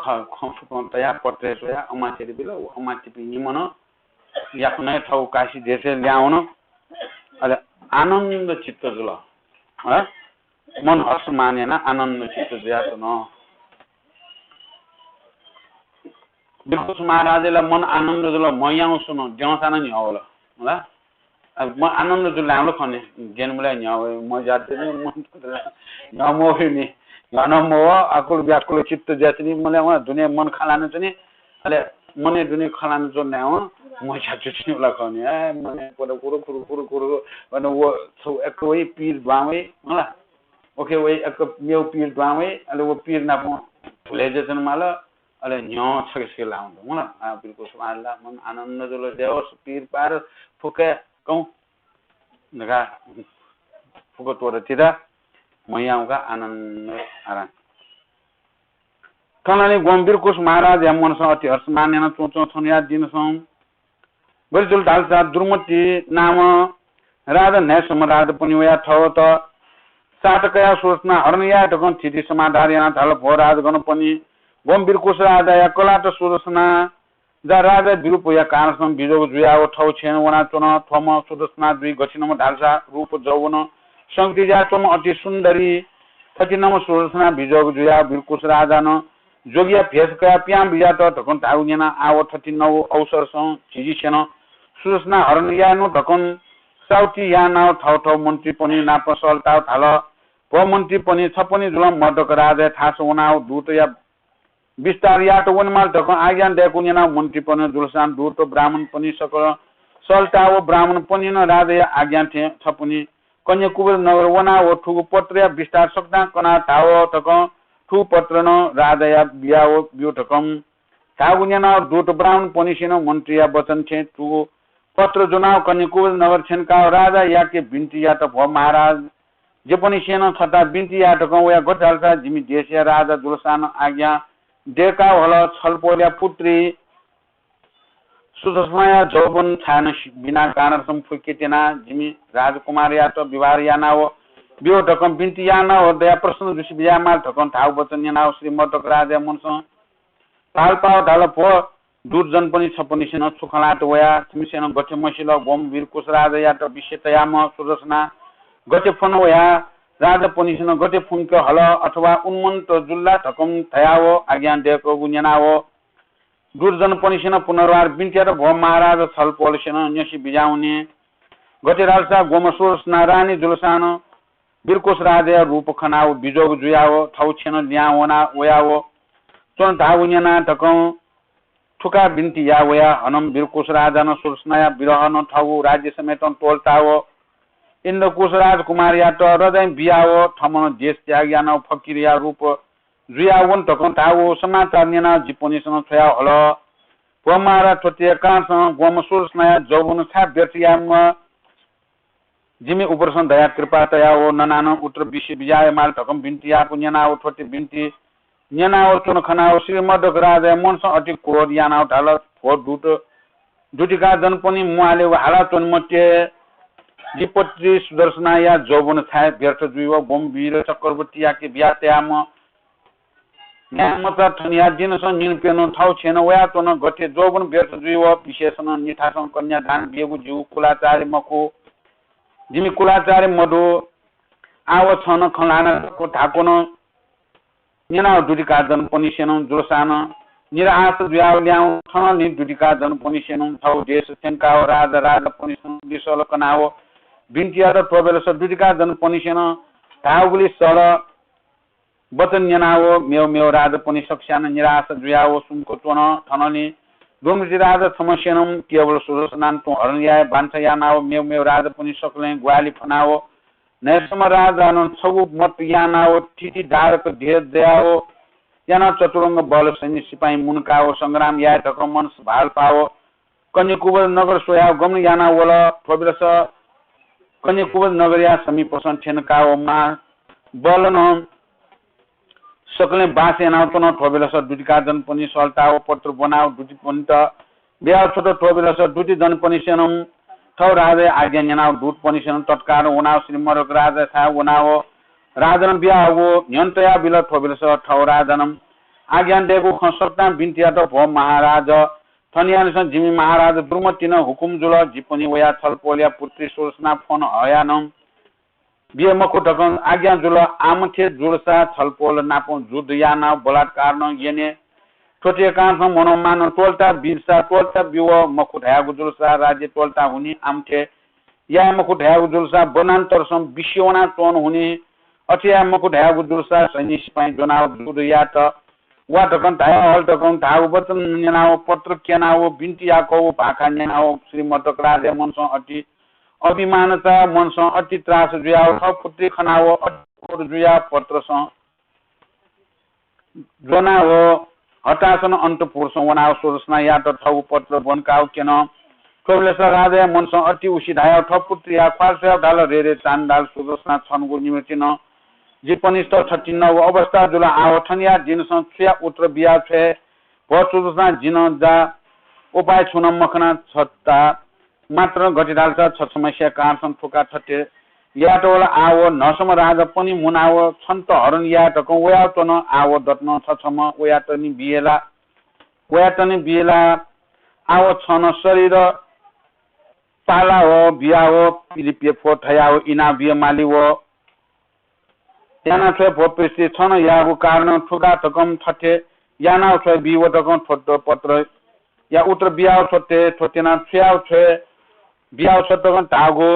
ख-, खँ फुकं तया पत्रे च्वया अमात्यत बिल। व अमात्यपिं निम्हं याकनं हे थौ काशी देशय् ल्यावन। अले आनन्द चित्त जुल। हँ? मन हर्षमान याना आनन्द चित्त जुयाच्वन। बिरकुस महाराजया ला मन आनन्द जुल, म याउँसे च्वन, द्यंसां नं न्ह्यः वल। होला? अब म आनन्द जुल धायेवल खने, द्यनेबलय् न्ह्यः वइ, म जाति नि, मन न्ह्यः मवइ नि। न्ह्यः नं मवः, आकुल व्याकुल चित्त जुयाच्वनी, मले वं दुने मन खँ ल्हानाच्वनी, अले मनय् दुने खँ ल्हानाच्वन धायेवं, म जाति च्वनी वल खने। ए, मनय् कुरु कुरु कुरु कुरु, अन व छौ एक वइ, पीर द्वां वइ, होला? ओके वइ, एक मेव पीर द्वां वइ, अले व पीर नाप भुलय् जुयाच्वने माल, अले न्ह्यः छखे छखे लावं दु। मला, आ, बिरकुस महाराज ला मन आनन्द जुल, देवस पीर पार फुके कौं धकाः फुक त्वःता तिता, म याउँका आनन्द आराम। थनंलि ग्वम्ह बिरकुस महाराजया मनसं अति हर्षमान याना च्वंच्वं थनया दिनसं गथे जुल धालसा दुर्मति नाम राजा न्हाय्सम्ह राजापनि वया थवत सात कयाः सुदर्शना हरण याये धकं थिति समाधार यानाः धाल, भो राजगणपनि, ग्वम्ह बिरकुस राजाया कलाःत सुदर्शना जा राजा बिरूपया कारणसं बिजोग जुयाः व थव छेँय् वनाच्वन। थ्वम्ह सुदर्शना जुइ गथिनम्ह धालसा रूप जौवन संयुति जुयाच्वंम्ह अति सुन्दरी थथिनम्ह सुदर्शना बिजोग जुयाः बिरकुस राजां जोगिया भेष कयाः पिहां बिज्यात धकं धाःगु न्यनाः आः व थथिनम्ह अवसरसं झिझिसेनं सुदर्शना हरण यायेनु धकं साहुति यानाः थव थव मन्त्रीपनि नाप सःल्ताव धाल, भो मन्त्रीपनि, छपनि जुलं मर्दक राजाया थासं वनाः व दूतया विस्तार यात वनेमाल धकं आज्ञा दय्कूगु न्यनाः मन्त्रीपनि जुलसां दूत ब्राह्मणपनि सकल सःल्ताव ब्राह्मणपनिनं राजाया आज्ञा थें छपनि कन्याकुब्ज नगर वनाः व थुगु पत्रया विस्तार सकतां कनाः धाव धकं थुगु पत्र नं राजाया बियाव ब्यु धकं धाःगु न्यनाः दूत ब्राह्मणपनिसेनं मन्त्रीया वचन थें थुगु पत्र ज्वनाः कन्याकुब्ज नगर थ्यंकाः राजायाके बिन्ति यात, भो महाराज, जिपनिसेनं छता बिन्ति याये धकं वया, गथे धालसा जिमि देशया राजा जुलसां नं आज्ञा दय्काः हल, छलपोलया पुत्री सुदर्शनाया जौवन छाय् नं बिना कारणसं फुक्के त्यनाः जिमि राजकुमारयात विवाह यानाव ब्यु धकं बिन्ति यानाव दया प्रसन्न जुसे बियामाल धकं धाःगु वचन न्यनाव श्री मर्दक राजाया मनसं भालपाव धाल, भो दूतजनपनि, छपनिसेनं छु खँ ल्हात वया? छिमिसेनं गथे मसिल, ग्वम्ह बिरकुस राजायात विषय तयाम्ह सुदर्शना गथे फ्वन वया? राजापनिसेनं गथे फ्वंके हल अथवा उन्मन्त जुल ला धकं धयाव आज्ञा दय्कूगु न्यनाव दूतजनपनिसेनं पुनर्वार बिन्ति यात, भो महाराज, छलपोलसेनं न्यसि बिज्याहुने। गथे धालसा ग्वम्ह सुरसना रानी जुलसानं बिरकुस राजाया रूप खनाव बिजोग जुयाव थव छेँनं लिहां वना वयाव च्वन धाःगु न्यनाः धकं थुका बिन्ति याः वया। हनं बिरकुस राजानं सुरसनाया बिरहनं थःगु राज्य समेतं त्वलताव इन्द्रकुस राजकुमारयात रजाइँ बियाव थमनं देश त्याग यानाव फकिरया रूप जुयाव वन धकं धाःगु समाचार न्यनाव जिपनिसनं छ्वया हल। भो महाराज, थ्वतिया कारणसं ग्वम्ह सुरसनाया जौवन छाय् व्यर्थ यायेमा जिमि उपरसं दया कृपा तयाव ननानं उत्तर बिसे बिज्याये माल धकं बिन्ति याःगु न्यनाव थ्वति बिन्ति न्यनाव च्वन खनाव श्रीमद्दक राजाया मनसं अति क्रोध यानाव धाल, भो दूत, दूतिका जनपनि म्वाले व हाला च्वनेमते। जिपत्रि सुदर्शनाया जौवन छाय् व्यर्थ जुइव ग्वम्ह वीर चक्रवर्तीयाके बिया तयाम्ह न्याम्ह मचा थनिया दिनसं निन्हु प्यन्हु थव छेँनं वयाच्वन। गथे जौवन व्यर्थ जुइव विशेषनं निथासं कन्यादान बियेगु जिगु कुलाचार्य मखु, जिमि कुलाचार्य मदु। आव छं नं खँ ल्हाना धाःगु नं न्यनाव दूतिका जनपनिसेनं जुलसानं निराश जुयाव ल्याहां वन। थनंलि दूतिका जनपनिसेनं थव देश थ्यंकाव राजा राजापनिसेनं लिसल कनाव बिन्ति यात। थ्वबेलस दूतिका जनपनिसेनं धाःगुलि सल वचन न्यनाव मेव मेव राजापनि सकस्यानं निराश जुयाव सुम्क च्वन। थनंलि दुर्मति राजा छम्हसेनं केवल सुदर्शनां तुं हरण याये बांछा यानाव मेव मेव राजापनि सकलें ग्वाहालि फ्वनाव न्हय्सम्ह राजानं छगू मत यानाव थीथी दारक ध्येय दयाव यानाव चतुरंग बल सैन्य सिपाइँ मुंकाव संग्राम याये धकं मनस भालपाव कन्याकुब्ज नगर स्वयाव गमन याना वल। थ्वबेलस कन्याकुब्ज नगरया समीपसं थ्यंकाव महाबलनं सकलें बास यानाव च्वन। थ्वबेलस दूतिका जनपनि सलताव पत्र ब्वनाव दूतिपनित बियाव छ्वत। थ्वबेलस दूति जनपनिसेनं थव राजाया आज्ञा न्यनाव दूतपनिसेनं तत्कालं वनाव श्रीमद्दक राजाथाय् वनाव राजानं बियाहःगु न्ह्यःने तयाबिल। थ्वबेलस थव राजानं आज्ञा दयेगु खँ सकतां बिन्ति यात, भो महाराज, थनियानिसें जिमि महाराज दुर्मतिनं हुकुम जुल, जिपनि वया छलपोलया पुत्री सुरसना फ्वं हयानं बिये मखु धकं आज्ञा जुल। आमथे जुलसा छलपोल नाप जुद्ध यानाव बलात्कार नं यने। थ्वतिया कारणसं मनोमानं त्वलता बिसा त्वलता बिव मखु धयागु जुलसा राज्य त्वलता हुनि। आमथे याये मखु धयागु जुलसा वनान्तरसं बिस्युं वना च्वन हुनि। अथे याये मखु धयागु जुलसा सैन्य सिपाइँ ज्वनाव जुद्ध यात वा धकं धया हल धकं धाःगु वचन न्यनाव पत्र क्यनाव बिन्ति याकव भाखा न्यनाव श्रीमद्दक राजाया मनसं अति अभिमानता मनसं अति त्रास जुयाव थव पुत्री खनाव अति क्रोध जुयाव पत्रसं ज्वनाव हतासन अन्तपुरसं वनाव सुदर्शनायात थःगु पत्र ब्वंकाव क्यन। थ्वबेलस राजाया मनसं अति उसी धायाव थव पुत्रीया ख्वाल स्वयाव धाल, रे रे चाण्डाल सुदर्शना, छंगु निमित्तिनं जिपनिस्त थथिंगु अवस्था जुल। आव थनिया दिनसं छुया उत्तर बिया छ्वये? भो सुदर्शना, जिं जा उपाय छुं नं मखना छता मात्र गथे धालसा छ छम्हस्या कारणसं थुका थथे यात वल। आव न्हसम्ह राजापनि मुनाव छन्त हरण याये धकं वयाव च्वन। आव दतनं छ छम्ह वयातनि बियला, वयातनि बियला। आव छन शरीर पालाव बियाव पिलिप्यफो थयाव इना बियमाली व याना छ्वये भो पिस्ति, छन याःगु कारणं थुका धकं थथे यानाव छ्वये बिव धकं थ्वत पत्रया उत्तर बियाव छ्वते, थ्वतेना छुयाव छ्वये बियाव छ्वत धकं धाःगु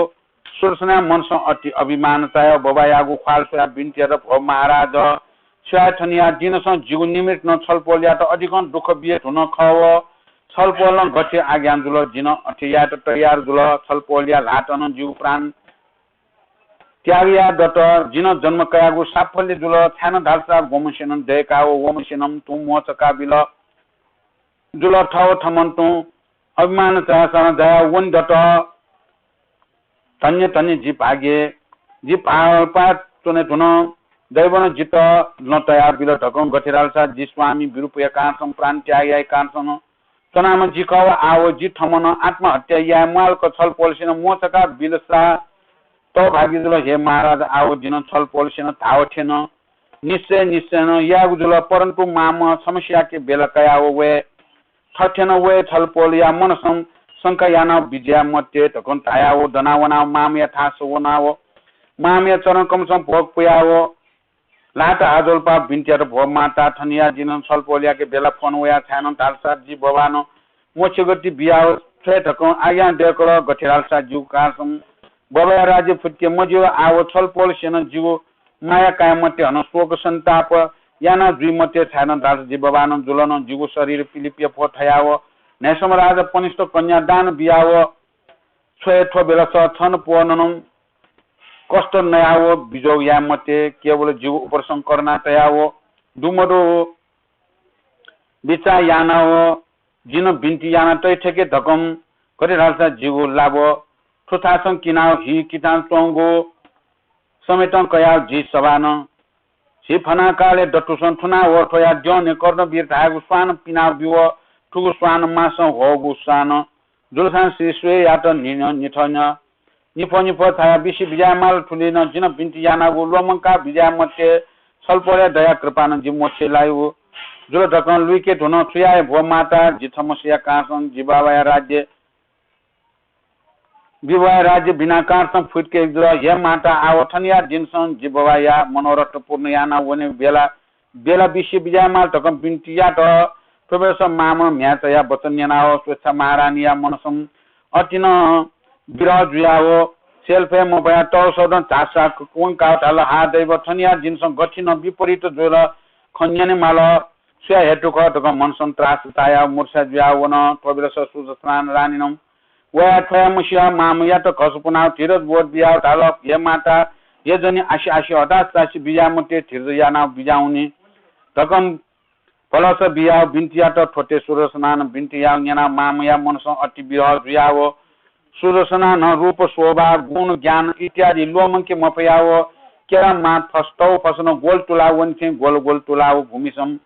सुदर्शनाया मनसं अति अभिमान चायाव बबायागु ख्वाल स्वयाव बिन्ति यात, भो महाराज, छ्वये थनिया दिनसं जिगु निमित्तं छलपोलयात अधिकं दुःख बिये धुन खः व छलपोलं गथे आज्ञा जुल, जिं अथे यायेत तयार जुल। छलपोलया ल्हातं जिगु प्राण त्याग याये दत। जिं जन्म कयागु साफल्य जुल, छाय्नं धालसा ग्वम्हसेनं दय्काव वम्हसेनं तुं म्वःचका बिल जुल। थव थमं तुं अभिमान चायासां जायाव वने दत। धन्य धन्य जि भाग्य, जि पाल्पाय् च्वने धुन। दैवनं जितः लँ तयाबिल धकं गथे धालसा जि स्वामी विरूपया कारणसं प्राण त्याग याइ कारणसं च्वनाम्ह जि खः व आव जि थमनं आत्महत्या याये म्वाःलक छलपोलसेनं म्वःचका बिलसा तःभागि जुल। हे महाराज, आव जिं छलपोलसेनं धाव थें निश्चय निश्चयनं यायेगु जुल, परन्तु मांम्ह छम्हस्याके बेला कयाव वये। थथें वये छलपोलया मनसं शंका यानाव बिज्याये मते धकं धायाव दना वनाव मांम्हया थासं वनाव मांम्हया चरण कमलसं भोग पुयाव ल्हात हाजोलपाव बिन्ति यात, भो माता, थनिया जिं छलपोलयाके बेला फोन वया छाय् नं धालसा जि बबानं मोक्ष गति बियाव छ्वये धकं आज्ञा दयकल। गथे धालसा जिगु कासं बबाया राज्य फुत्के मज्यू, आव छलपोलसेनं जिगु माया काये मते, हनं शोक सन्ताप याना जुइ मते, छाय् नं धालसा जि बबानं जुल नं जिगु शरीर पिलिप यफ्वः थयाव न्हाय्सम्ह राजा पनिष्ठ कन्या दान बियाव छ्वये, थ्व बेलस छन प्वः नं कष्ट नयाव बिजोग याये मते, केवल जिगु उपरसं करुणा तयाव दुमदु बिचाः यानाव जिं बिन्ति याना तइ थके धकं। गथे धालसा जिगु लाभ थुथासं किनाव हि कितां च्वंगु समेतं कयाव जि सभानं झी फनाकालय् दथुसं थुनाव थ्वया द्यःने कर्णवीर धायेगु स्वान पिनाव बिव, थुगु स्वान मासं ह्वःगु स्वान जुलसां श्री स्वयेयात न्हिन निथन निफः निफः छाया बिसि बिज्यायेमाल। थुलिं जिं बिन्ति यानागु ल्वःमंका बिज्याये मते, छलपोलया दया कृपानं जि मोक्ष लायेगु जुल धकं लुइके धुन। छु याये भो माता, जि थमसिया कासं जि बबाया राज्य बिबवाया राज्य बिना कासं फुत्के जुल। हे माता, आव थनिया दिनसं जि बबाया मनोरथ पूर्ण याना वने बेला, बेला बिसि बिज्यायेमाल धकं बिन्ति यात। थ्व बेलस मामं म्ह्याय् चया वचन न्यनाव स्वेच्छा महारानीया मनसं अति नं विरह जुयाव सेल्फय् मफया तःसः नं झासझास वंकाव धाल, हा दैव, थनिया दिनसं गथिनं विपरीत जुल, खँ न्यनेमाल, सुया हेतु खः धकं मनसं त्रास तायाव मूर्छा जुयाव वन। थ्व बेलस सुदर्शना रानीनं वया थ्वया मसिया मामयात घस पुनाव धीरज बोध बियाव धाल, हे माता, हे जनि आसि आसि हतास चासि बिज्याये मते, धीरज यानाव बिज्याहुनि धकं भलस बियाव बिन्ति यात। थ्वते सुदर्शनानं बिन्ति याव न्यनाव मामया मनसं अति विरह जुयाव सुदर्शनानं रूप शोभा गुण ज्ञान इत्यादि ल्वःमंके मफयाव केरा मां फसतौ फसनं ग्वल तुलाव वनिथें ग्वल ग्वल तुलाव भूमिसं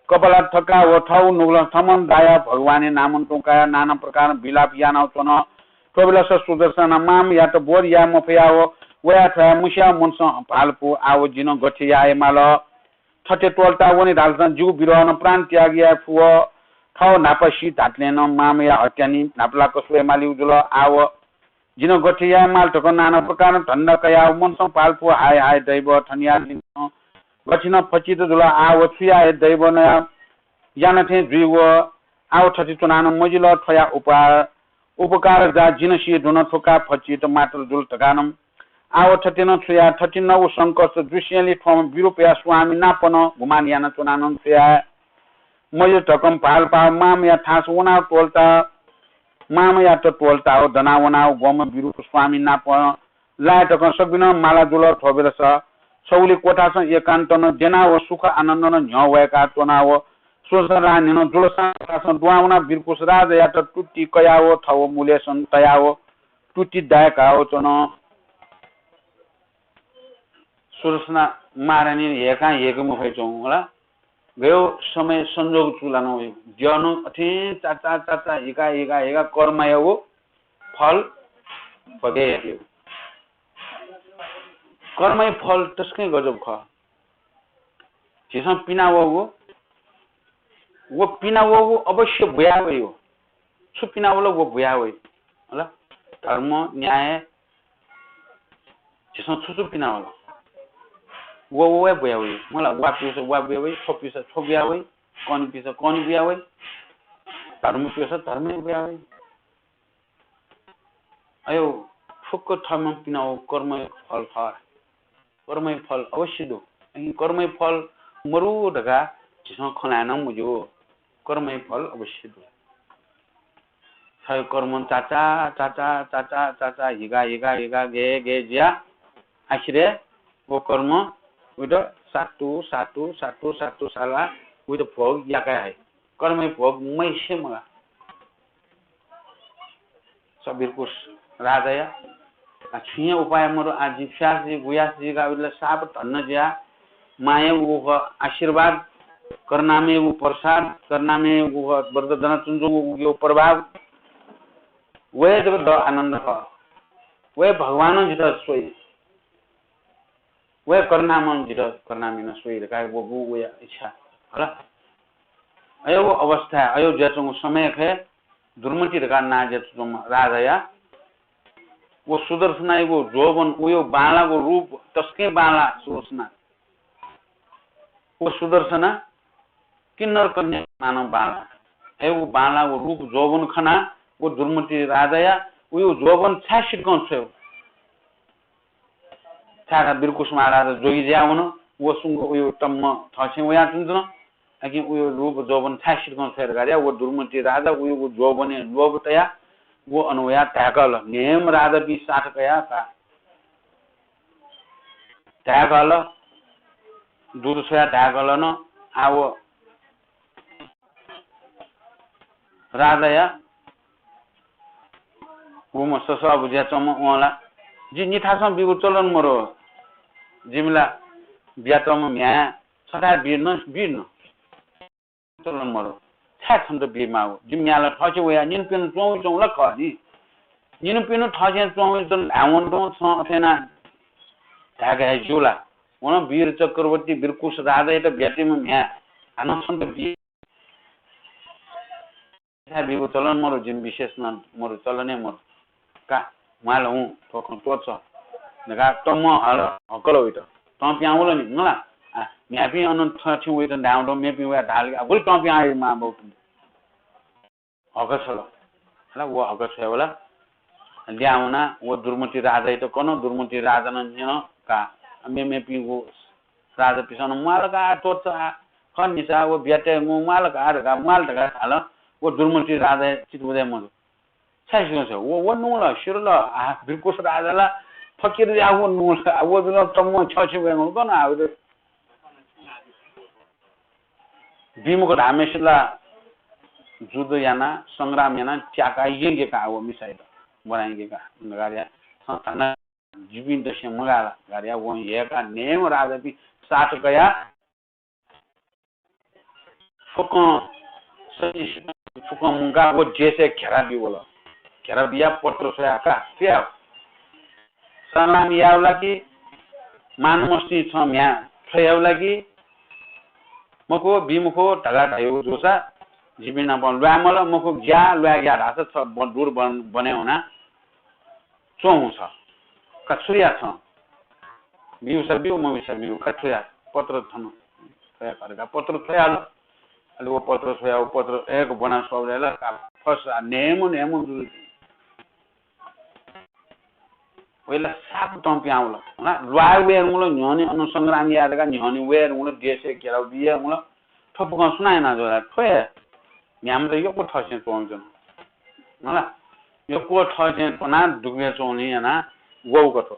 कपाल थकाव थव नुगलं थमं दायाव भगवानया नामं तुंकायाव नाना प्रकारं विलाप यानाव च्वन। थ्व बेलस सुदर्शना मामयात बोध याये मफयाव वया थ्वया मसिया मनसं भालपु, आव जिं गथे यायेमाल? थथे त्वलता वने धालसां जिगु विरहनं प्राण त्याग याये फुव। थव न्हापा सी धातलें नं मामया हत्यानि न्हापालाक स्वयेमालीगु जुल। आव जिं गथे यायेमाल धकं नाना प्रकारं धन्दा कयाव मनसं भालपु, हाय हाय दैव, थनिया दिनसं गथिनं फचित जुल। आव छु याये दैव, नया याना थें जुइव। आव थथे च्वनानं मजिल, थ्वया उपकार, उपकार जा जिं सी धुन, थुका फचित मात्र जुल धकानं। आव थथे नं छु याये, थथिंनगु संकष्ट जुसेंलि थ्वम्ह विरूपया स्वामी नापनं गुमान यानाच्वनानं छु याये मजिल धकं भालपाव मामया थास वनाव त्वलता, मामयात त्वलताव दनावनाव ग्वम्ह विरूप स्वामी नाप लाये धकं सकबिनं माला जुल। थ्व बेलस छगुलि क्वथासं एकान्तनं द्यनाव सुख आनन्दनं न्ह्यः वय्काच्वनाव सुदर्शना रानीनं जुलसां क्वथासं दुहां वनाव वीरकुश राजायात तुति कयाव थव मुलय्सं तयाव तुति दाय्काव च्वन। सुदर्शना महारानी हेकां हेके मफयाच्वंगु ला। गयो समय संजोग चूलानं वयो। द्यः नं अथें चाचा चाचा हिका हिका हिका कर्मयागु फल भोगे याकेगु। कर्मया फल तसकं गजब खः। झीसं पिना वःगु, व पिना वःगु अवश्य बुया वइ। छु पिना वल व बुया वइ। होला? धर्म, न्याय, झीसं छु छु पिना वल, व, व हे बुया वइ। मला, वा पिउस वा बुया वइ, छ्व पिउस छ्व बुया वइ, कन पिउस कन बुया वइ, धर्म पिउस धर्म बुया वइ। अयो, फुक्क थःम्हं पिना वःगु कर्मया फल खः। कर्मया फल अवश्य दु। अय् कर्मया फल मरु धकाः झीसं खँ ल्हाये नं मज्यू। कर्मया फल अवश्य दु। छयो कर्म चाचा, चाचा, चाचा, चाचा, हिगा, हिगा, हिगा, गे, गे जुया। आखिरय् व कर्म उइत सातु, सातु, सातु, सातु साला उइत भोग याका हइ। कर्मया भोग मइसे मगा। स वीरकुश राजाया, आ, छुं हे उपाय मरु, आ, जि फ्यास जि, गुयास जि, गा उइला साप धन्न ज्या, माया उगु आशीर्वाद, करुणामय उगु प्रसाद, करुणामय उगु वरदान चुंचुंगु उगु प्रभाव, वये जक द आनन्द खः। वये भगवानं जितः स्वइ। वया करुणामयं जितः करुणामयनं स्वइ धकाः व गुगु वया इच्छा। हला? अयो अवस्था, अयो जुयाच्वंगु समयखे दुर्मति धकाः नां जुयाच्वंम्ह राजाया व सुदर्शनायागु जोबन, उयो बांलागु रूप, तसकं बांला सुदर्शना। व सुदर्शना किन्नर कन्या मानव बांला। हे व बांला व रूप जोबन खना व दुर्मति राजाया उयो जोबन छाय् सिधकं छ्वय्। छाय् वीरकुश महाराज जोगी जुयावन, व सुंक उयो तम्म थःछेँ वयाच्वंच्वन। अकिं उयो रूप जोबन छाय् सिधकं छ्वय् धकाः व दुर्मति राजा उयो जोबनय् लोभ तया व अन वया धाय्‌कल, न्हय्‌म्ह राजापिं साथ कया का धाय्‌कल, दूत छ्वया धाय्‌कल न। आ व राजाया गुम्ह ससः बुझ्याच्वंम्ह वं ला, जि निथासं बीगु चलन मरु। जिमि ला बियातःम्ह म्ह्याय् छथाय् बी न, बी न। चलन मरु। छाय् छन्त बी माःगु? जिमि म्ह्याय् ला थःछेँ वयाः निन्हुपिन्हु च्वंगु च्वंगु ला खः नि। निन्हुपिन्हु थःछेँ च्वंगु च्वंगु धायेवं तुं छं अथे यानाः धाय्‌का हे ज्यू ला? व नं वीर चक्रवर्ती वीरकुश राजायात बियातःम्ह म्ह्याय् हानं छन्त बी छाय् बीगु चलन मरु, जिमि विशेष नं मरु, चलन हे मरु। का, म्वाल हुँ, थ्व खँ त्वःत धकाः तम्वं हल, हकल वइत। तं पिहां वल नि, मला। आ, म्ह्याय्‌पिं अन थःछेँ वइत धायेवं तुं मेपिं वयाः धाल कि, आ, गुलि तं पिहां वइ मां बौ तुं। हक छ्वल। हला, व हक छ्वयेवल। ल्याहां वनाः व दुर्मति राजायात कन, दुर्मति राजां नं न्यन का, मेमेपिंगु राजापिंसं नं म्वाल का, त्वःत आ, खः निसा व बियातयेगु म्वाल का धकाः, म्वाल धकाः धाल। व दुर्मति राजा चित्त बुझे मजू। छाय् सिधकं छ्वय्? व, व नुगल, सिधल, आ, वीरकुश राजा ला फकिर जुयाः व नुगल, आ, व जुल तम्वं छ्यःछिं वयेगु गन आ, व भीमक धाःम्हय्‌सित ला जुद्ध यानाः, संग्राम यानाः त्याकाः यंके का व मिसायात। ब्वना यंके का। गार्या, थन थाना जिपिं दसें मगाः ला। गार्या, वं ह्यय्‌काः न्हय्‌म्ह राजापिं साथ कयाः फुक्कं सैन्य फुक्कं मुंकाः व देशय् घेरा बिवल। घेरा बियाः पत्र छ्वयाः का, थ्व याः। संग्राम यायेगु ला कि मानमस्तिं छं म्ह्याय् छ्वयेगु ला कि मखु, बी मखु धकाः धयागु जूसा जिपिं नाप ल्वाये मल, मखु ग्याः ल्वाये ग्याः धाःसा छ ब-, दूर बन-, बने हुना च्वं हुँ छ। का छु याः छं? ब्यूसा ब्यू, मब्यूसा मब्यू, का छु याः? पत्र थन छ्वया का धकाः पत्र छ्वयाल। अले व पत्र छ्वयाः व पत्र एक ब्वना स्वःबलय् ला का फस्सा न्हय्‌म्ह न्हय्‌म्ह जुल। वय्‌ला साप तं पिहां वल। हला, ल्वाये वये धुंकल, न्ह्यःने अन संग्राम याये धकाः न्ह्यःने वये धुंकल, देशय् घेराउ बिये धुंकल। थ्व फुक्कं सुनां याना जुल? थ्व हे म्ह्याय्‌म्ह त यक्व थःछेँ च्वंगु च्वन। हला, यक्व थःछेँ च्वनाः दुग्बे च्वंगुलिं यानाः वःगु का थ्व।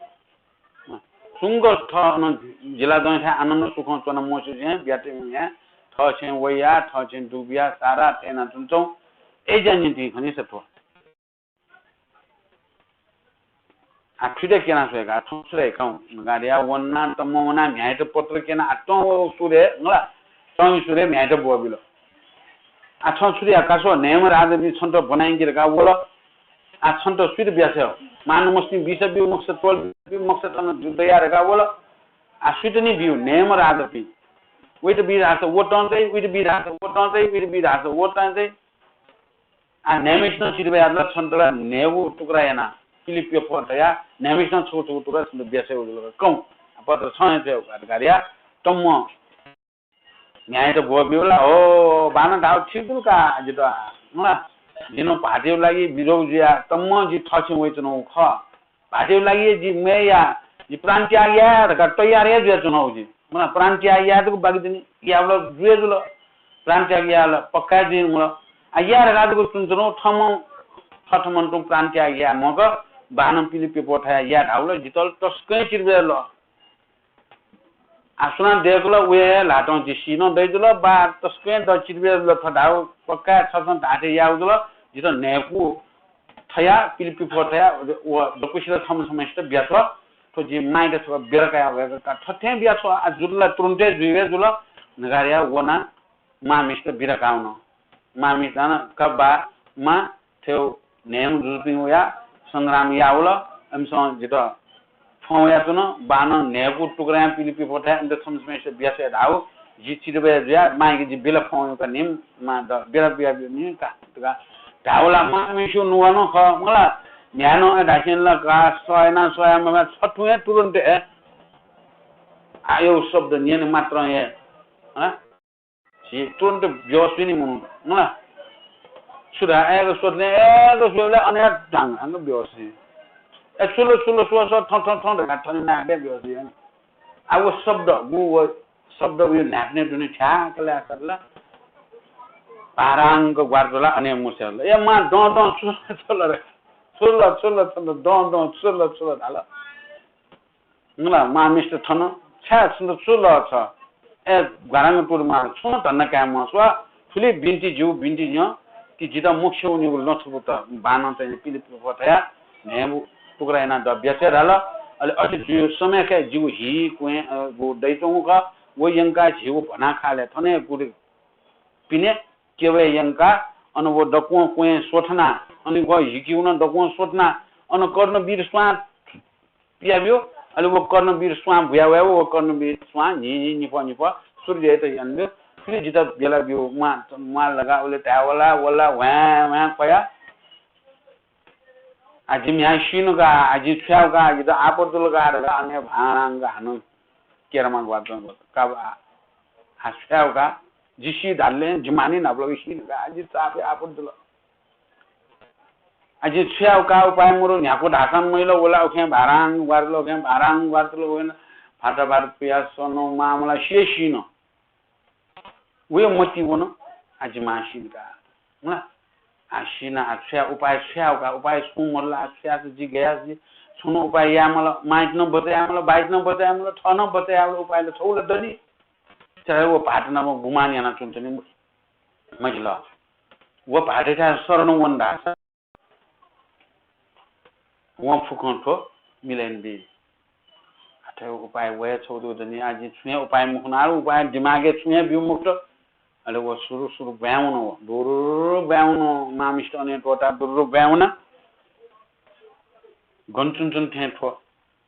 सुंक थः अन जिलाजंथाय् आनन्द सुखं च्वना म्वसेंलि बियातःम्ह म्ह्याय् थःछेँ वयाः, थःछेँ दुग्बियाः सारा थथे यानाच्वंच्वं। अय्‌जुया निंतिं खनी सा थ्व। आ, थुइत क्यना स्वये का, थौं छु याये का हुँ? गार्या वनाः तम्वं वनाः म्ह्याय्‌यात पत्र क्यनाः, आ, तं व सुरय्, मला, तं सुरय् म्ह्याय्‌यात ब्वःबिल। आ, छं छु याये का स्व, न्हय्‌म्ह राजापिं छन्त ब्वना यंके धकाः वल। आ, छन्त सुइत बिया स्वये? मानमस्तिं बीसा ब्यू, मखुसा त्वःता ब्यू, मखुसा थन जुद्ध याये धकाः वल। आ, सुइत नि ब्यू, न्हय्‌म्ह राजापिं। वइत बी धाःसा व तं चाइ, वइत बी धाःसा व तं चाइ, वइत बी धाःसा व तं चाइ। आ, न्हय्‌म्हय्‌सिनं चितबया यात ला, छन्त ला न्हय्‌गू टुक्रा यानाः पिलिप्यफ्वः तयाः न्हय्‌म्हय्‌सिनं छगू छगू टुक्रा छन्त बिया स्वयेगु जुल का। कौं, आ, पत्र छं हे छ्वये का धकाः धयाः तम्वं म्ह्याय्‌यात ब्वःबिल। हो, बानं धाःगु ठीक जुल का जितः। मला, जि नं भाःतयागु लागि बिज्वःगु जुयाः तम्वं जि थःछेँ वयाच्वनागु खः। भाःतयागु लागि हे जि मयः याये, जि प्राण त्याग याये धकाः तयार हे जुयाच्वनागु जि। मला, प्राण त्याग याये जक बाकि दनि, यायेबलय् जुया जुल। प्राण त्याग याये ला पक्का हे जुइ धुंकल। आ, याये धकाः जक च्वनाच्वनागु, थःम्हं, थःथःम्हं तुं प्राण त्याग याये म्वाःक बानं पिलिप्यफ्वः तयाः याये धाःबलय् जितः ला तसकं चितबया जुल। आ, सुनां दय्‌कल, वया हे ल्हातं जि सी नं दइ जुल, वा तसकं द चितबया जुल, थ्व धाःगु पक्का हे, छं धाःथें याःगु जुल, जितः न्हय्‌कू थयाः, पिलिप्यफ्वः थयाः व दक्वसित छम्ह छम्हय्‌सित बिया स्व, थ्व जि मांयात छकः बिदा कयाः वयेका का, थथें बिया स्व, आ, जुल ला तुरुन्त हे जुइ हे जुल धकाः धयाः वनाः मांम्हय्‌सित बिदा काः वन। मांम्हय्‌सित नं का बा, मां, थ्व न्हय्‌म्ह जुजुपिं वयाः संग्राम याः वल, इमिसं जितः फ्वं वयाच्वन, बानं न्हय्‌कू टुक्रायां पिलिप्यफ्वः तयाः इमित छम्ह छम्हय्‌सित बिया स्वये धाःगु, जि चितबया जुयाः मांयाके जि बिदा फ्वं वयेका निम्ह, मां द-, बिदा बिया नि का धकाः धाःबलय् मांम्हय्‌सिगु नुगः नं खः, मला, म्ह्याय् नं धासें ला का सह यानाः सह याये मफयाः छथुं हे तुरुन्त हे आयो शब्द न्यने मात्रं हे हँ? झी तुरुन्त बेहोस जुइ नि मनूत, हँ? छु धाये, अय्‌क स्वथने, अय्‌क स्वले अन हे ढाङ ढाङ बेहोस जुइ। ए, छु ल, छु ल, स्व, स्व, थँ, थँ, थँ धकाः थने नाक हे बेहोस जुइ। आ, व शब्द, गु व शब्द उयो न्हाय्‌पनय् दुने ठ्याक्क लाय्‌कल ला। भाराङ्क ग्वार जुल, अन हे मुसे ल। ए मां, दँ, दँ, छु ल, छु ल रे? छु ल, छु ल, छु ल, दँ, दँ, छु ल, छु ल धाल। मला, मां मिस्टर थन, छाय् छन्त छु ल छ? ए, घ्वाराङ्ग टुर मां, छुं धन्दा काये म्वाः, स्व, थुलि बिन्ति ज्यू, बिन्ति ज्यू, कि जितः मुख्य वनीगु लँ छपु त बानं चाहिँ पिलिपिलिप थया न्हय्‌गू टुक्रा यानाः द ब्यासे धाल। अले अथे जुइ समय खय् जिगु हि क्वँय्, अ, गु दइच्वंगु खः, व यंकाः झीगु भनाखालय् थन हे गुरु पिने केवय् यंकाः अन व दक्वं क्वँय् स्वथना, अन व हिकिउ नं दक्वं स्वथना, अन कर्णवीर स्वां पियाब्यु। अले व कर्णवीर स्वां बुया वये, व कर्णवीर स्वां न्हि न्हि निप निप सूर्ययात यानाब्यु। थुलि जितः बेला ब्यु, म्वाः, म्वाः लगा, उले धाये वला, वला, ह्वाँ, ह्वाँ कया। आ, जि म्ह्याय् सी नु का, आ, जि छु याउ का, जितः आपत जुल का धकाः अन हे भाराङ्ग हानं केरमा ग्वार जुल का, आ, आ, छु याउ का, जि सी धालले, जि मांनि न्हापालाक सी नु का, आ, जि चापय् आपत जुल। आ, जि छु याउ का, उपाय मरु, न्ह्याकु धाःसां मजिल, वला उखें भाराङ्ग ग्वार जुल, उखें भाराङ्ग ग्वार जुल, उखें भात भात पुया सनं मामला सिए सी नु। वया मति वन, आ, जि मां सी नु का। मला? आ, सी नु, आ, छु याये, उपाय छु याउ का, उपाय छुं मदु ला, आ, छु याये जि गया जि, छुं नं उपाय याये मल, मांइत नं बचय् याये मल, बाइत नं बचय् याये मल, थः नं बचय् याये मल, उपाय ला छगू ला दनि। तर व भाःत नाप गुमान यानाच्वंतनि मजिल। व भाःतयाथाय् शरण वन धाःसा वं फुक्कं थ्व मिले यानाबी। अथे उपाय व हे छगू दु दनि। आ, जिं छुं हे उपाय मखुनाः, उपाय दिमागय् छुं हे ब्यू मखुत। अले व सुरु सुरु ब्वाँय् वन, व दुरु ब्वाँय् वन, मां मिस्टर अन हे त्वःताः दुरु ब्वाँय् वन। गन च्वंच्वन थें थ्व,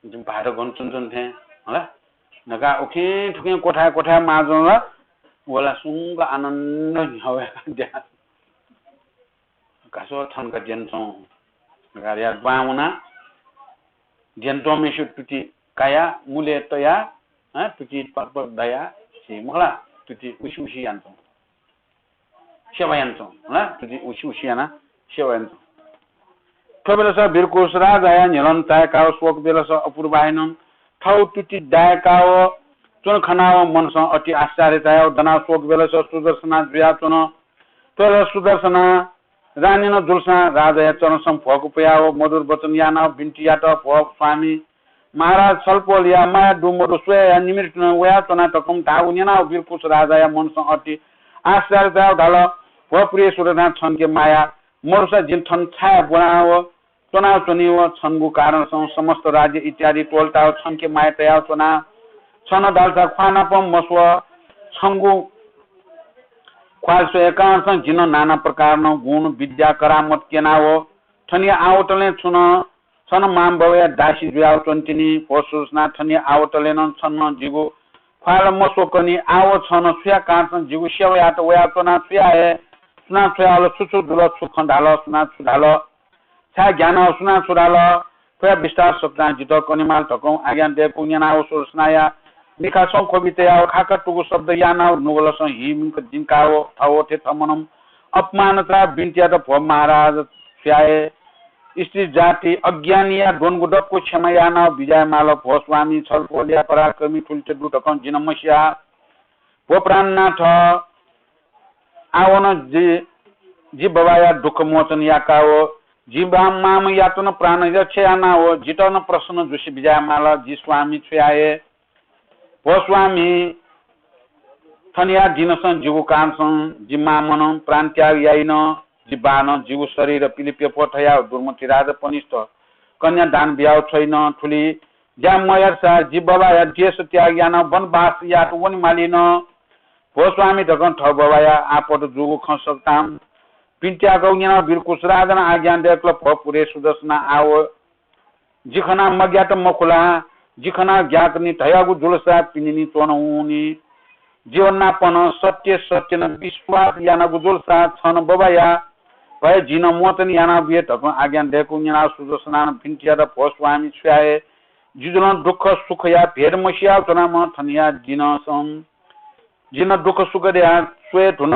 जिं भाःत गन च्वंच्वन थें, हला? धकाः उखें थुखें क्वथाय् क्वथाय् माः जुल ला, व ला सुंक आनन्द न्ह्याः वय्काः द्या। घासः थन का द्यनाच्वँ धकाः धयाः दुहां वनाः द्यनाच्वंम्हेसिगु तुति कायाः मुलय् तयाः, हँ, तुति पकपक दयाः सी मखुला, तुति उसि उसि यानाच्वँ, सेवा यानाच्वँ, हँ, तुति उसि उसि यानाः सेवा यानाच्वँ। थ्व बेलस बिरकुस राजाया न्ह्यलं चाय्काः स्वःगु बेलस अपूर्वाहिनं थःगु तुति दाय्काः च्वन खनाः मनसं अति आश्चर्य चायाः दनाः स्वःगु बेलस सुदर्शना जुयाच्वन। थ्व बेलस सुदर्शना रानी नं जुलसां राजाया चरणसं भ्वःगु पुयाः मधुर वचन यानाः बिन्ति यात, भो स्वामी, महाराज छलपोलया माया दु मदु स्वयाः निमित्त नं वयाच्वना धकं धाःगु न्यनाः बिरकुस राजाया मनसं अति आश्चर्य चायाः धाल, भो प्रिय सुदर्शना, छंके माया मदुसा जिं थन छाय् ब्वनाव च्वनाच्वनी व छंगु कारणसं समस्त राज्य इत्यादि त्वःताव छंके माया तयाव च्वना। छं धालसा ख्वाः नाप मस्व, छंगु ख्वाः स्वया कारणसं जिं नाना प्रकारनं गुण विद्या करामत क्यनाव थनिया आवतलें छुं नं छन मांबौया दासी जुयाव च्वन्तिनि। भो सुदर्शना, थनिया आवतलें नं छं नं जिगु ख्वाः ला मस्व कनि। आव छं नं सुया कारणसं जिगु सेवा यात वयाच्वना, सुया हे सुनां छु याल, छु छु जुल, छु खँ धाल, सुनां छु धाल, छाय् ग्यानाव सुनां छु धाल, थ्वया विस्तार सकतां जितः कनेमाल धकं आज्ञा दय्कूगु न्यनाव सुदर्शनाया मिखासं ख्वबि तयाव खाकातुगु शब्द यानाव नुगलसं हिमिंक जिंकाव थवथे थमनं अपमान चायाव बिन्ति यात, भो महाराज, थुया हे स्त्री जाति अज्ञानीया द्वंगु दक्व क्षमा यानाव बिज्यायेमाल। भो स्वामी, छलपोलया पराक्रमी थुलित दु धकं जिं नं मस्या। भो प्राणनाथ, आव नं जि, जि बबाया दुःख मोचन याकाव जि बा मामयात नं प्राण रक्षा यानाव जितः नं प्रसन्न जुसे बिज्यायेमाल। जि स्वामी, थुया हे भो स्वामी, थनिया दिनसं जिगु कारणसं जि मामनं प्राणत्याग याइन, जि बानं जिगु शरीर पिलिप्यप्वः थयाव दुर्मति राजपनिष्ठ कन्या दान बियाव छ्वइन। थुलि ज्या मयातसा जि बबाया देश त्याग यानाव वनवास यात वनेमालिन। भो स्वामी धकं थः बबाया आपत जूगु खँ सकतां बिन्ति याकाव न्यनाव बिरकुस राजानं आज्ञा दय्कल, भो पुरे सुदर्शना, आव जि खनाः मग्यात मखुला, जि खनाः ग्याकनि धयागु जुलसा पिनेनि च्वनहुनि। जिं नापं सत्य सत्यनं विश्वास यानागु जुलसा छं बबाया भय जिं नं मोचन यानाव बिये धकं आज्ञा दय्कूगु न्यनाव सुदर्शनानं बिन्ति यात, भो स्वामी, थुया हे जि जुलं दुःख सुखया भेद मसियाव च्वनाम्ह थनिया दिनसं जिं दुःख सुख दया स्वये धुन।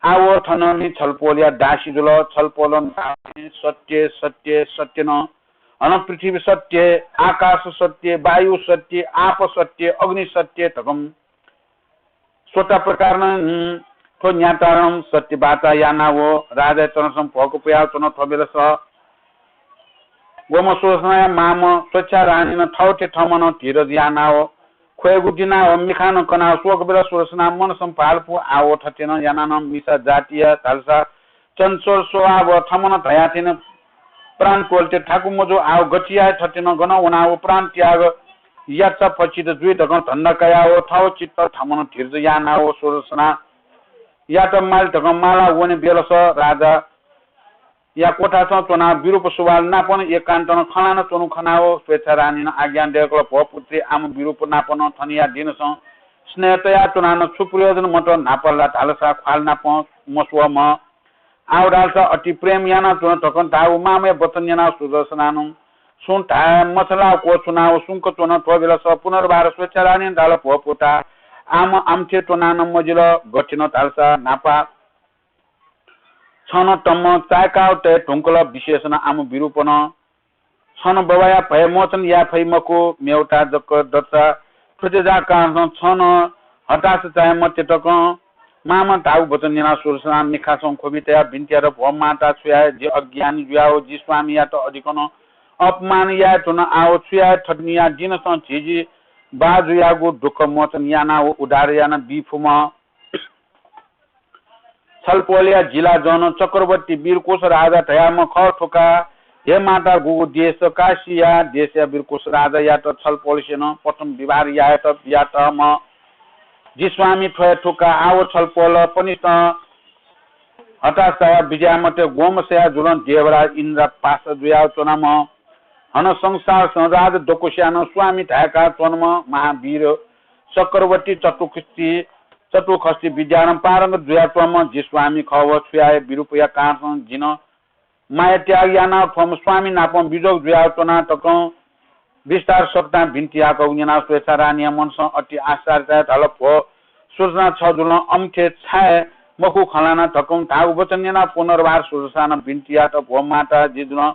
आव थन नि छलपोलया दासी जुल। छलपोलं सत्य, सत्य, सत्य नं। हन पृथ्वी सत्य, आकाश सत्य, वायु सत्य, आप सत्य, अग्नि सत्य धकं स्वता प्रकारनं नि थ्व न्यातारं सत्य वाचा यानाव राजाया चरणसं भ्वपुयाव च्वन। थ्व बेलस ग्वम्ह सुदर्शनाया मामं स्वेच्छा रानीनं थौथे थमनं धीरज यानाव ख्वयेगु दिनाव मिखानं कनाव स्वःगु बेलस सुदर्शना मनसं भालपु आव थथे नं यानानं मिसा जातिया धालसा चञ्चल स्वभाव थमनं धयाथें प्राण त्वःते थाकु मजू। आव गथे याये थथे नं गन वनाव प्राण त्याग यात फचित जुइ धकं धन्दा कयाव थव चित्त थमनं धीरज यानाव सुदर्शनायात माले धकं माला वने बेलस राजाया कोठासं च्वनाव विरूप सुवाल नापनं एकान्तनं खँल्हानं च्वनु खनाव स्वेच्छा रानीनं आज्ञा दयकल, भ्वपुत्री आम विरूप नापनं थनिया दिनसं स्नेह तया च्वनानं छु प्रयोजन मत। न्हापा ला धालसा ख्वाल नापं मस्वःम्ह आव धालसा अति प्रेम यानाच्वन धकं धाःगु मामया वचन न्यनाव सुदर्शनानं सुं धाये मछालाव क्वछुनाव सुंक च्वन। थ्व बेलस पुनर्वार स्वेच्छा रानीनं धाल, भ्वपुता, आम आमथे च्वनानं मजिल। गथे नं धालसा न्हापा छन तम्म चाय्काव तये धुंकल। विशेषनं आम विरूपनं छन बबाया भय मोचन याये फइ मखु, मेवता जक दचा। थुति जाकानं छन हताश चाये मते धकं मामं धाःगु वचन न्यनाव सुदर्शनां मिखासं ख्वबि तयाव बिन्ति यात, भ्व माता, छु याये, जि अज्ञानी जुयाव जि स्वामीयात अधिकनं अपमान याये धुन। आव छु याये, थनिया दिनसं झिझी बाः जुयागु दुःख मोचन यानाव उद्धार याना बी फुम्ह छलपोलया जिलाजं चक्रवर्ती वीरकुश राजा धयाम्ह खः थुका। हे माता, गुगु देश, काशीया देशया वीरकुश राजायात छलपोलसेनं प्रथम विवाह यायेत बियातःम्ह जि स्वामी थ्व हे थुका। आव छलपोलपनिस्तं हताश चायाव बिज्याये मते। ग्वम्हस्यां जुलं देवराज इन्द्र पासा जुयाव च्वनाम्ह हन संसारसं राज दक्वस्यानं स्वामी धाय्काच्वंम्ह महावीर चक्रवर्ती चतुःखष्टि, चतुःखष्टि विद्यानं पारंगत जुयाच्वंम्ह जि स्वामी खः। व छु याये, विरूपया कारणसं जिं माया त्याग यानाव थ्वम्ह स्वामी नाप विजोग जुयाव च्वना धकं विस्तार सकतां बिन्ति याकःगु न्यनाव स्वेच्छा रानीया मनसं अति आश्चर्य चायाव धाल, भ्व सुदर्शना, छ जुलं अमथे छाय् मखु खँ ल्हाना धकं धाःगु वचन न्यनाव पुनर्वार सुदर्शनां बिन्ति यात, भ्व माता, जि जुलं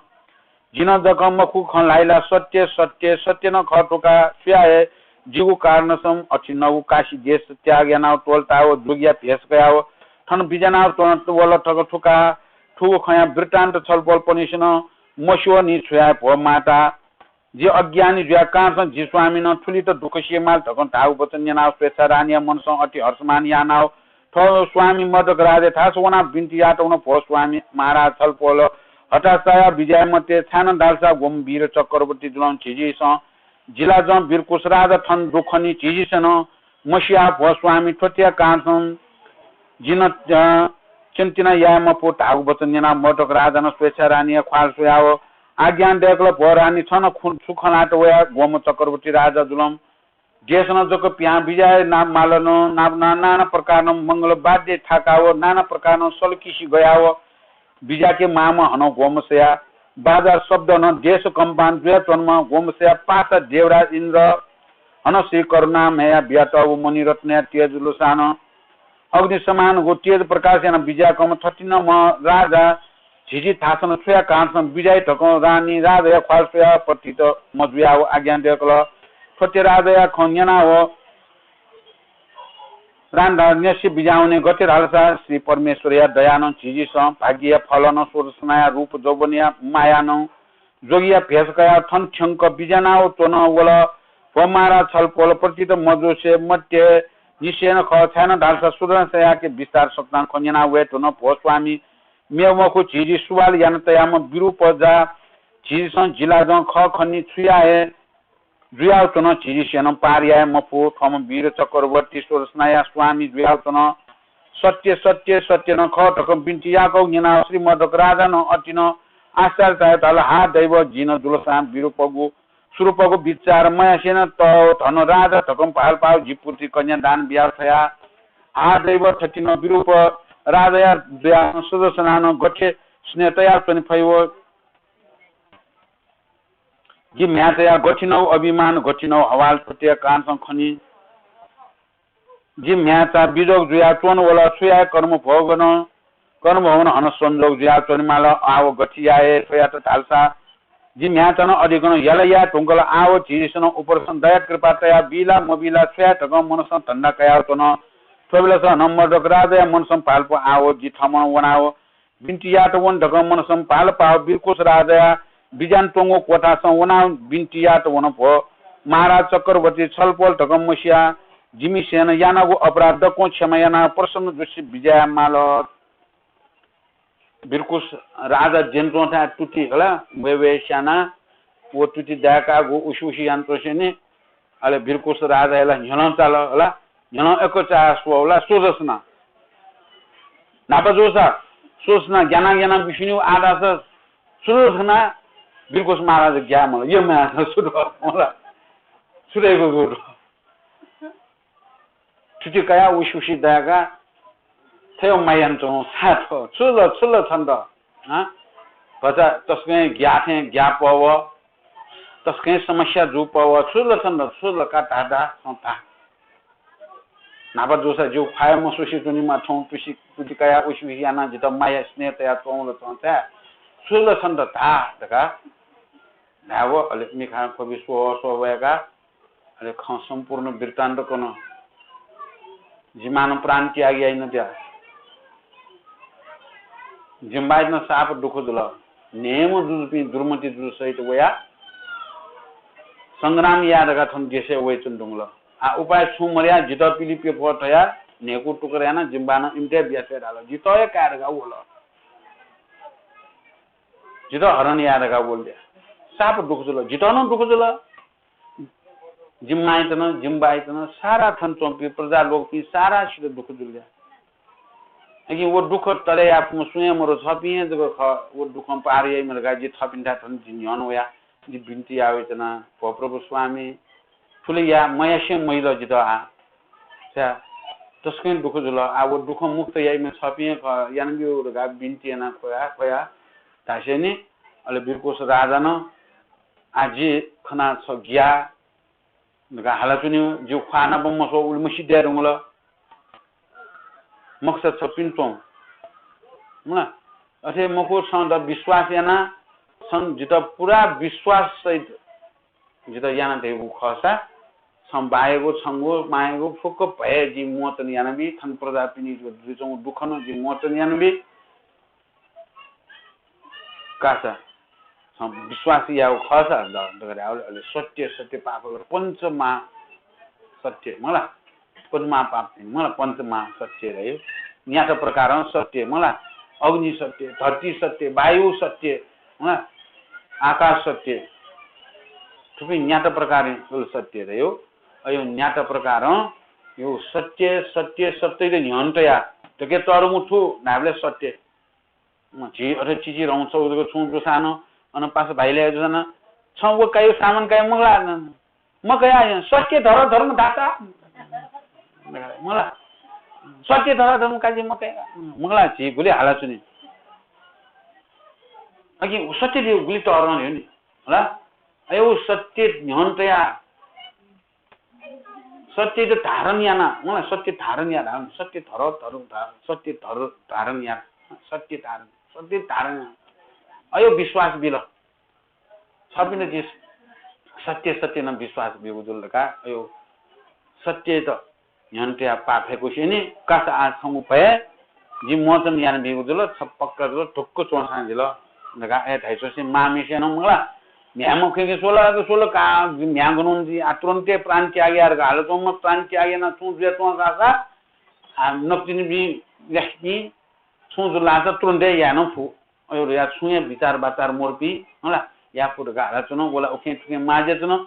जिं जक मखु खँ ल्हाइ ला? सत्य, सत्य, सत्य नं खः थुका। छु याये, जिगु कारणसं अथे नगु काशी देश त्याग यानाव त्वलताव जोगिया भेष कयाव थन बिज्यानाव च्वन वल थक थुका। थुगु खँया वृत्तान्त छलपोलपनिसेनं मस्यू नि। छु याये भ्व माता, जि अज्ञानी जुया कारणसं जि स्वामीनं थुलित दुःख सियेमाल धकं धाःगु वचन न्यनाव स्वेच्छा रानीया मनसं अति हर्षमान यानाव थ्व स्वामी मदक राजाया थास वनाव बिन्ति यात हुन, भ्व स्वामी महाराज, छलपोल हताश चायाव बिज्याये मते। छाय्नं धालसा ग्वम्ह वीर चक्रवर्ती जुलं झिझीसं जिलाजं वीरकुश राजा थन दु खनी। झिझीसेनं मसिया, भ्व स्वामी, थ्वतेया कारणसं जिं नं, अ, चिन्तिना याये मफु धाःगु वचन न्यनाव मदक राजानं स्वेच्छा रानीया ख्वाल स्वयाव आज्ञा दयकल, भ्व रानी, छनं खु-, छु खँ ल्हात वया? ग्वम्ह चक्रवर्ती राजा जुलं देशनं जक पिहां बिज्याये ना-, माल नं, ना-, ना-, नाना प्रकारनं मंगल वाद्य थाकाव नाना प्रकारनं सलकिसि गयाव बिज्याके माःम्ह हनं ग्वम्हस्या बाजा शब्दनं देश कम्पान जुयाच्वंम्ह ग्वम्हस्या पासा देवराज इन्द्र हनं श्री करुणामयया बियातःगु मणिरत्नया तेज जुलसानं अग्नि समानगु तेज प्रकाश यानाव बिज्याकम्ह थथिंम्ह राजा झिझी थासनं छु याये कारणसं बिज्याइ धकं रानी राजाया ख्वाल स्वयाव प्रतीत मजुयाव आज्ञा दयकल। थ्वते राजाया खँ न्यनाव रानी धाल, न्यसि बिज्याहुने। गथे धालसा श्री परमेश्वरया दयानं झिझीसं भाग्यया फलनं सुदर्शनाया रूप जौवनया मायानं जोगिया भेष कयाव थन थ्यंक बिज्यानाव च्वन वल। भ्व महाराज, छलपोल प्रतीत मजुसे मते निश्चयनं खः। छाय्नं धालसा सुदर्शनायाके विस्तार सकतां खँ न्यनाव वये धुन। भ्व स्वामी, मेव मखु, झिझी सुवाल याना तयाम्ह विरूप जा। झिझीसं जिलाजं खः खनी। छु याये जुयाव च्वन, झिझीसेनं पार याये मफु। थ्वम्ह वीर चक्रवर्ती सुदर्शनाया स्वामी जुयाव च्वन। सत्य, सत्य, सत्य नं खः धकं बिन्ति याकःगु न्यनाव श्री मदक राजानं अतिनं आश्चर्य चायाव धाल, हा दैव, जिं नं जुलसां विरूपगु स्वरूपगु विचार मयासेनं तःधं राजा धकं भालपाव जि पुत्री कन्या दान बियाव छ्वया। हा दैव, थथिंम्ह विरूप राजाया दयानं सुदर्शनानं गथे स्नेह तयाव च्वने फइ व? जि म्ह्याय्‌चाया गथिंगु अभिमान, गथिंगु हवाल थ्वतेया कारणसं खनी। जि म्ह्याय्‌चा बिजोग जुयाच्वंवल, छु याये? कर्म भोगन, कर्म भोगन हन संजोग जुयाच्वनेमाल। आव गथे याये? थ्वयात धालसा जि म्ह्याय्‌चा नं अधिकन ह्याला याये धुंकल। आव झीसं नं उपरसं दया कृपा तया बीला मबीला, छु याये धकं मनसं धन्दा कयाच्वन। थ्वबेलस हनं मर्दक राजाया मनसं भालपु, आव जि थमं वनाव बिन्ति यात वन धकं मनसं भालपाव बिरकुस राजाया बिज्यान च्वंगु क्वथासं वनाव बिन्ति यात वन। भो महाराज चक्रवर्ती, छलपोल धकं मसिया, जिमि सेनां यानागु अपराध दक्वं क्षमा यानाव प्रसन्न जुसे बिज्याये माल। बिरकुस राजा ज्यन च्वंथाय् तुति हला, वय्‌वय् स्यानाः व तुति दाय्‌कागु उसि उसि यानाच्वंसेंनि। अले बिरकुस राजा हे ला न्ह्यलं चाल हला, न्ह्यलं एक चाः स्वः हला, स्वजसना। न्हापा जूसा स्वजसना ग्यानाः ग्यानाः बिस्युनिउ आः धाःसा स्वजसना बिरकुस महाराज ग्याये मल, यम याःसा सुत मला, सुतय्‌गु गुरु। थुति कयाः उसि उसि दाय्‌काः थय् माया यानाच्वं साय् थ्व। छु ल, छु ल छन्त? हँ? भचा तसकं ग्याः थें ग्याः पव, तसकं समस्या जू पव, छु ल छन्त? छु ल का धा, धा, छं धा। न्हापा जूसा जिगु ख्वाः मसुसे च्वनेमा, छं तुति कयाः उसि उसि यानाः जितः माया स्नेह तयाच्वंवल छं छाय्? छु ल छन्त धा धकाः धायेव। अले मिखां ख्वबि स्वः स्वः वय्‌काः अले खँ सम्पूर्ण वृत्तान्त कन। जिमां नं प्राण त्याग याइनद्या। जिम्बायात नं साप दुःख जुल। न्हय्‌म्ह जुजुपिं दुर्मति जुजु सहित वयाः संग्राम याये धकाः थन देशय् वयाच्वने धुंकल। आः उपाय छुं मदयाः जितः पिलिप्यफः तयाः न्हय्‌कू टुक्रा यानाः जिम्बां नं इमित हे बियाछ्वये धाल। जितः हे काये धकाः वल। जितः हरण याये धकाः वल। साप दुःख जुल, जितः नं दुःख जुल। जिम्मायात नं, जिम्बायात नं, सारा थन च्वंपिं प्रजालोकपिं सारासित दुःख जुल। अकिं व दुःख तरे याये फुम्ह सुं हे मदु, छपिं हे जक खः। व दुःखं पार याइम्ह धकाः जि छपिन्थाय् थन जि न्ह्यःने वया, जि बिन्ति याये वयाच्वना, भो प्रभु स्वामी, थुलि या, मयासें मजिल जितः आः। छाय् तसकं दुःख जुल। आः व दुःखं मुक्त याइम्ह छपिं हे खः, यानाब्यु धकाः बिन्ति याना ख्वया, ख्वया धासेंनि। अले बिरकुस राजां नं आः जि खनाः छ ग्याः धकाः हालाच्वनी, जिगु ख्वाः नाप मस्वः, उलि मसिद्याये धुंकल। मखुसा छपिं च्वँ। मला, अथे मखु, छं द विश्वास यानाः छं जितः पुरा विश्वास सहित जितः याना धयागु खःसा, छं बायागु, छंगु, मांयागु फुक्क भय जिं मोचन यानाबी, थन प्रजापिनि जुइच्वंगु दुःख नं जिं मोचन यानाबी। कासा, छं विश्वास याःगु खःसा द, धकाः धाःबलय् अले सत्य, सत्य पाप, पञ्चमहा सत्य, मला, पञ्चमहापाप, मला, पञ्चमहा सत्य धयो। न्यात प्रकारं सत्य, मला, अग्नि सत्य, धरती सत्य, वायु सत्य, मला, आकाश सत्य, थुपिं न्यात प्रकारं सत्य धयो। अयो न्यात प्रकारं यो सत्य, सत्य, सत्य न्ह्यःने तया धके तःधंगु थु धायेबलय् सत्य। अँ, झी अथे चिचिधंगु छगू जक छुं जूसां नं, अन पासा भाइलाया जूसां नं, छं व काय् सामान काय् मखु ला? मकया, सत्य धर धर्म धाःसा। मखु ला? सत्य धर धर्म काय् मकया। मखु ला, झी गुलि हालाच्वनी। अकिं सत्य धयो गुलि तःधं धयो नि। हला? अय् व सत्य न्ह्यःने तया सत्य त धारण याना, उहाँ सत्य धारण याना, सत्य धर, धर, धार, सत्य धर, धारण याना, सत्य धारण, सत्य धारण याना। अयो विश्वास बिल। छपिं जिं सत्य, सत्य नं विश्वास बीगु जुल धकाः, अयो सत्य त न्ह्यःने तया पाप फय्‌कुसेंनि, कासा आः छंगु भय जिं मोचन यानाबीगु जुल, छ पक्का जुल, ढुक्क च्वंसां जिल धकाः अय् धाइच्वंसें मांम्हेसिनं मखु ला, म्ह्याय् मखुके स्वल, अथे स्वल का, म्ह्याय् गन वनी, आः तुरुन्त हे प्राण त्याग या धकाः हालाच्वंम्ह प्राण त्याग यानाः छुं जुयाच्वंसां, आः नकतिनिपिं यासपिं छुं जुल धाःसा तुरुन्त हे याये नं फु। अयो या छुं हे बिचार बाचार मरुपिं, हला, याये फु धकाः हालाच्वन, व ला उखें थुखें माज्याच्वन।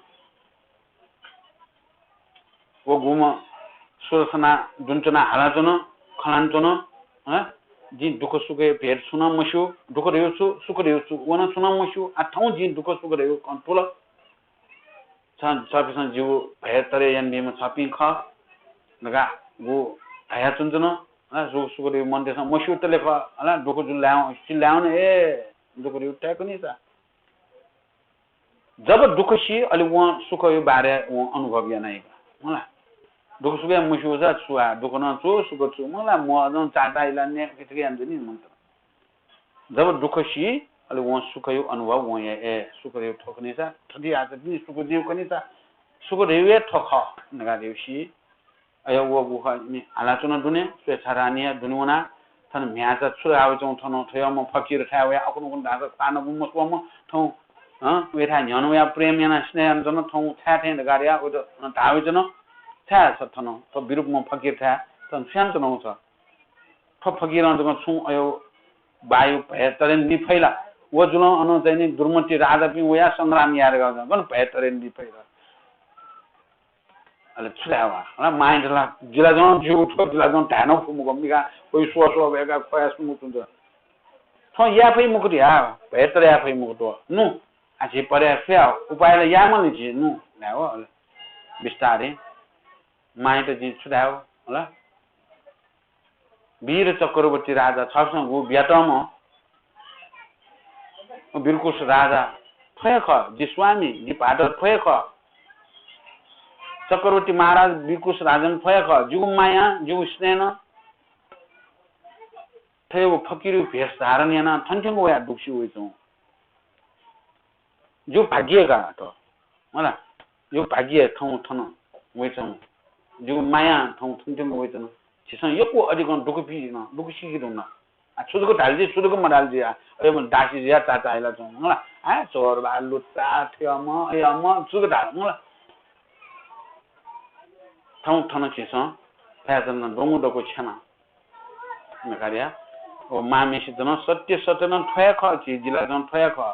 व गुम्ह स्वजसना दुने च्वनाः हालाच्वन, खँ ल्हानाच्वन, हँ? जिं दुःख सुखया भेद छुं नं मस्यू, दुःख धयो छु, सुख धयो छु, व नं छुं नं मस्यू, आः थौं जिं दुःख सुख धयो खँ थुल। छ, छपिंसं जिगु भय तरे यानाबीम्ह छपिं खः धकाः व धयाच्वनाच्वन, हला, सुख, सुख धयो मनूतय्‌सं मस्यूतले खः, हला, दुःख जुल धायेवं, सिल धायेवं, ए, दुःख धयो ताय्‌कनि सा। जब दुःख सी, अले वं सुखयो बारे वं अनुभव यानाइगु। हला। दुःख सुखय् मस्यूसा छु आ, दुःख नं छु, सुख छु, मला म्वाः नं चाचा इला ने किथके यान जनि मन्त। जब दुःख सी, अले वं सुखयो अनुभव वं या, ए, सुख धयो थ्व खनिसा, थथि आचा तिनि सुख धयो खनिसा, सुख धयो हे थ्व खः, नका धयो सी। अय् व गुखा नि हालाचुन दुने, स्वेच्छा रानिया दुने वना, थन म्ह्याचा छु धावे चौं थन थयम फकीर थाय् वया अकुन अकुन धासा खान गुम स्वम थौं, हँ, वेथा न्ह्यन वया प्रेम याना स्नेह याना चन थौं छाय् थें धकारिया, उत धावे चन छाय् छ थन, थ्व विरूपम फकीर थाय्, थन स्यान चन छ। थ्व फकीरं जक छुं अयो वायु भय तरेन नि फैला। व जुलं अन चाहिँ नि दुर्मति राजापिं वया संग्राम यार गन भय तरेन नि फैला। अले छु धायेवा? हला माइन्ड ला जिला जं जिउ थ्व जिला जं धायेनं फुमुगम निका कोही स्व स्व बेका खोया सुमुतुन। थ्व या फै मुकुट या, भय तरे या फै मुकुट। नु, आ झी परे फे उपाय ला या मल झी नु। धायेव अले बिस्तारै माइन्ड जि छु धायेव, हला। वीर चक्रवर्ती राजा छपिसं गु ब्याटम वीरकुश राजा थ्व हे खः, जि स्वामी, जि भादर थ्व हे खः। चक्रवर्ती महाराज वीरकुश राजन थ्व हे खः, जिगु माया, जिगु स्नेह न थ्व हे फकिरु भेष धारण याना थन्थ्यंगु वया दुःखी वइचौं। जिगु भाग्य का त। मला, जिगु भाग्य थौं थन वइचौं। जिगु माया थौं थन्थ्यंगु वइचन। झीसं यक्व अधिकं दुःख पीजिन, दुःख सीके धुन। आ, छु जक धाल जि, छु जक मधाल जि, आ, अय् मन दासी जुया चाचा आइला चौं। मला, आ, चोर बा, लुच्चा, थ्यम, अयम, छु जक धाल, मला। थौं थन झीसं फय् जन द्वंगु दक्व क्षमा। नकारिया। ओ मामेसित नं सत्य सत्य नं थ्व हे खः, झी जिला जं थ्व हे खः।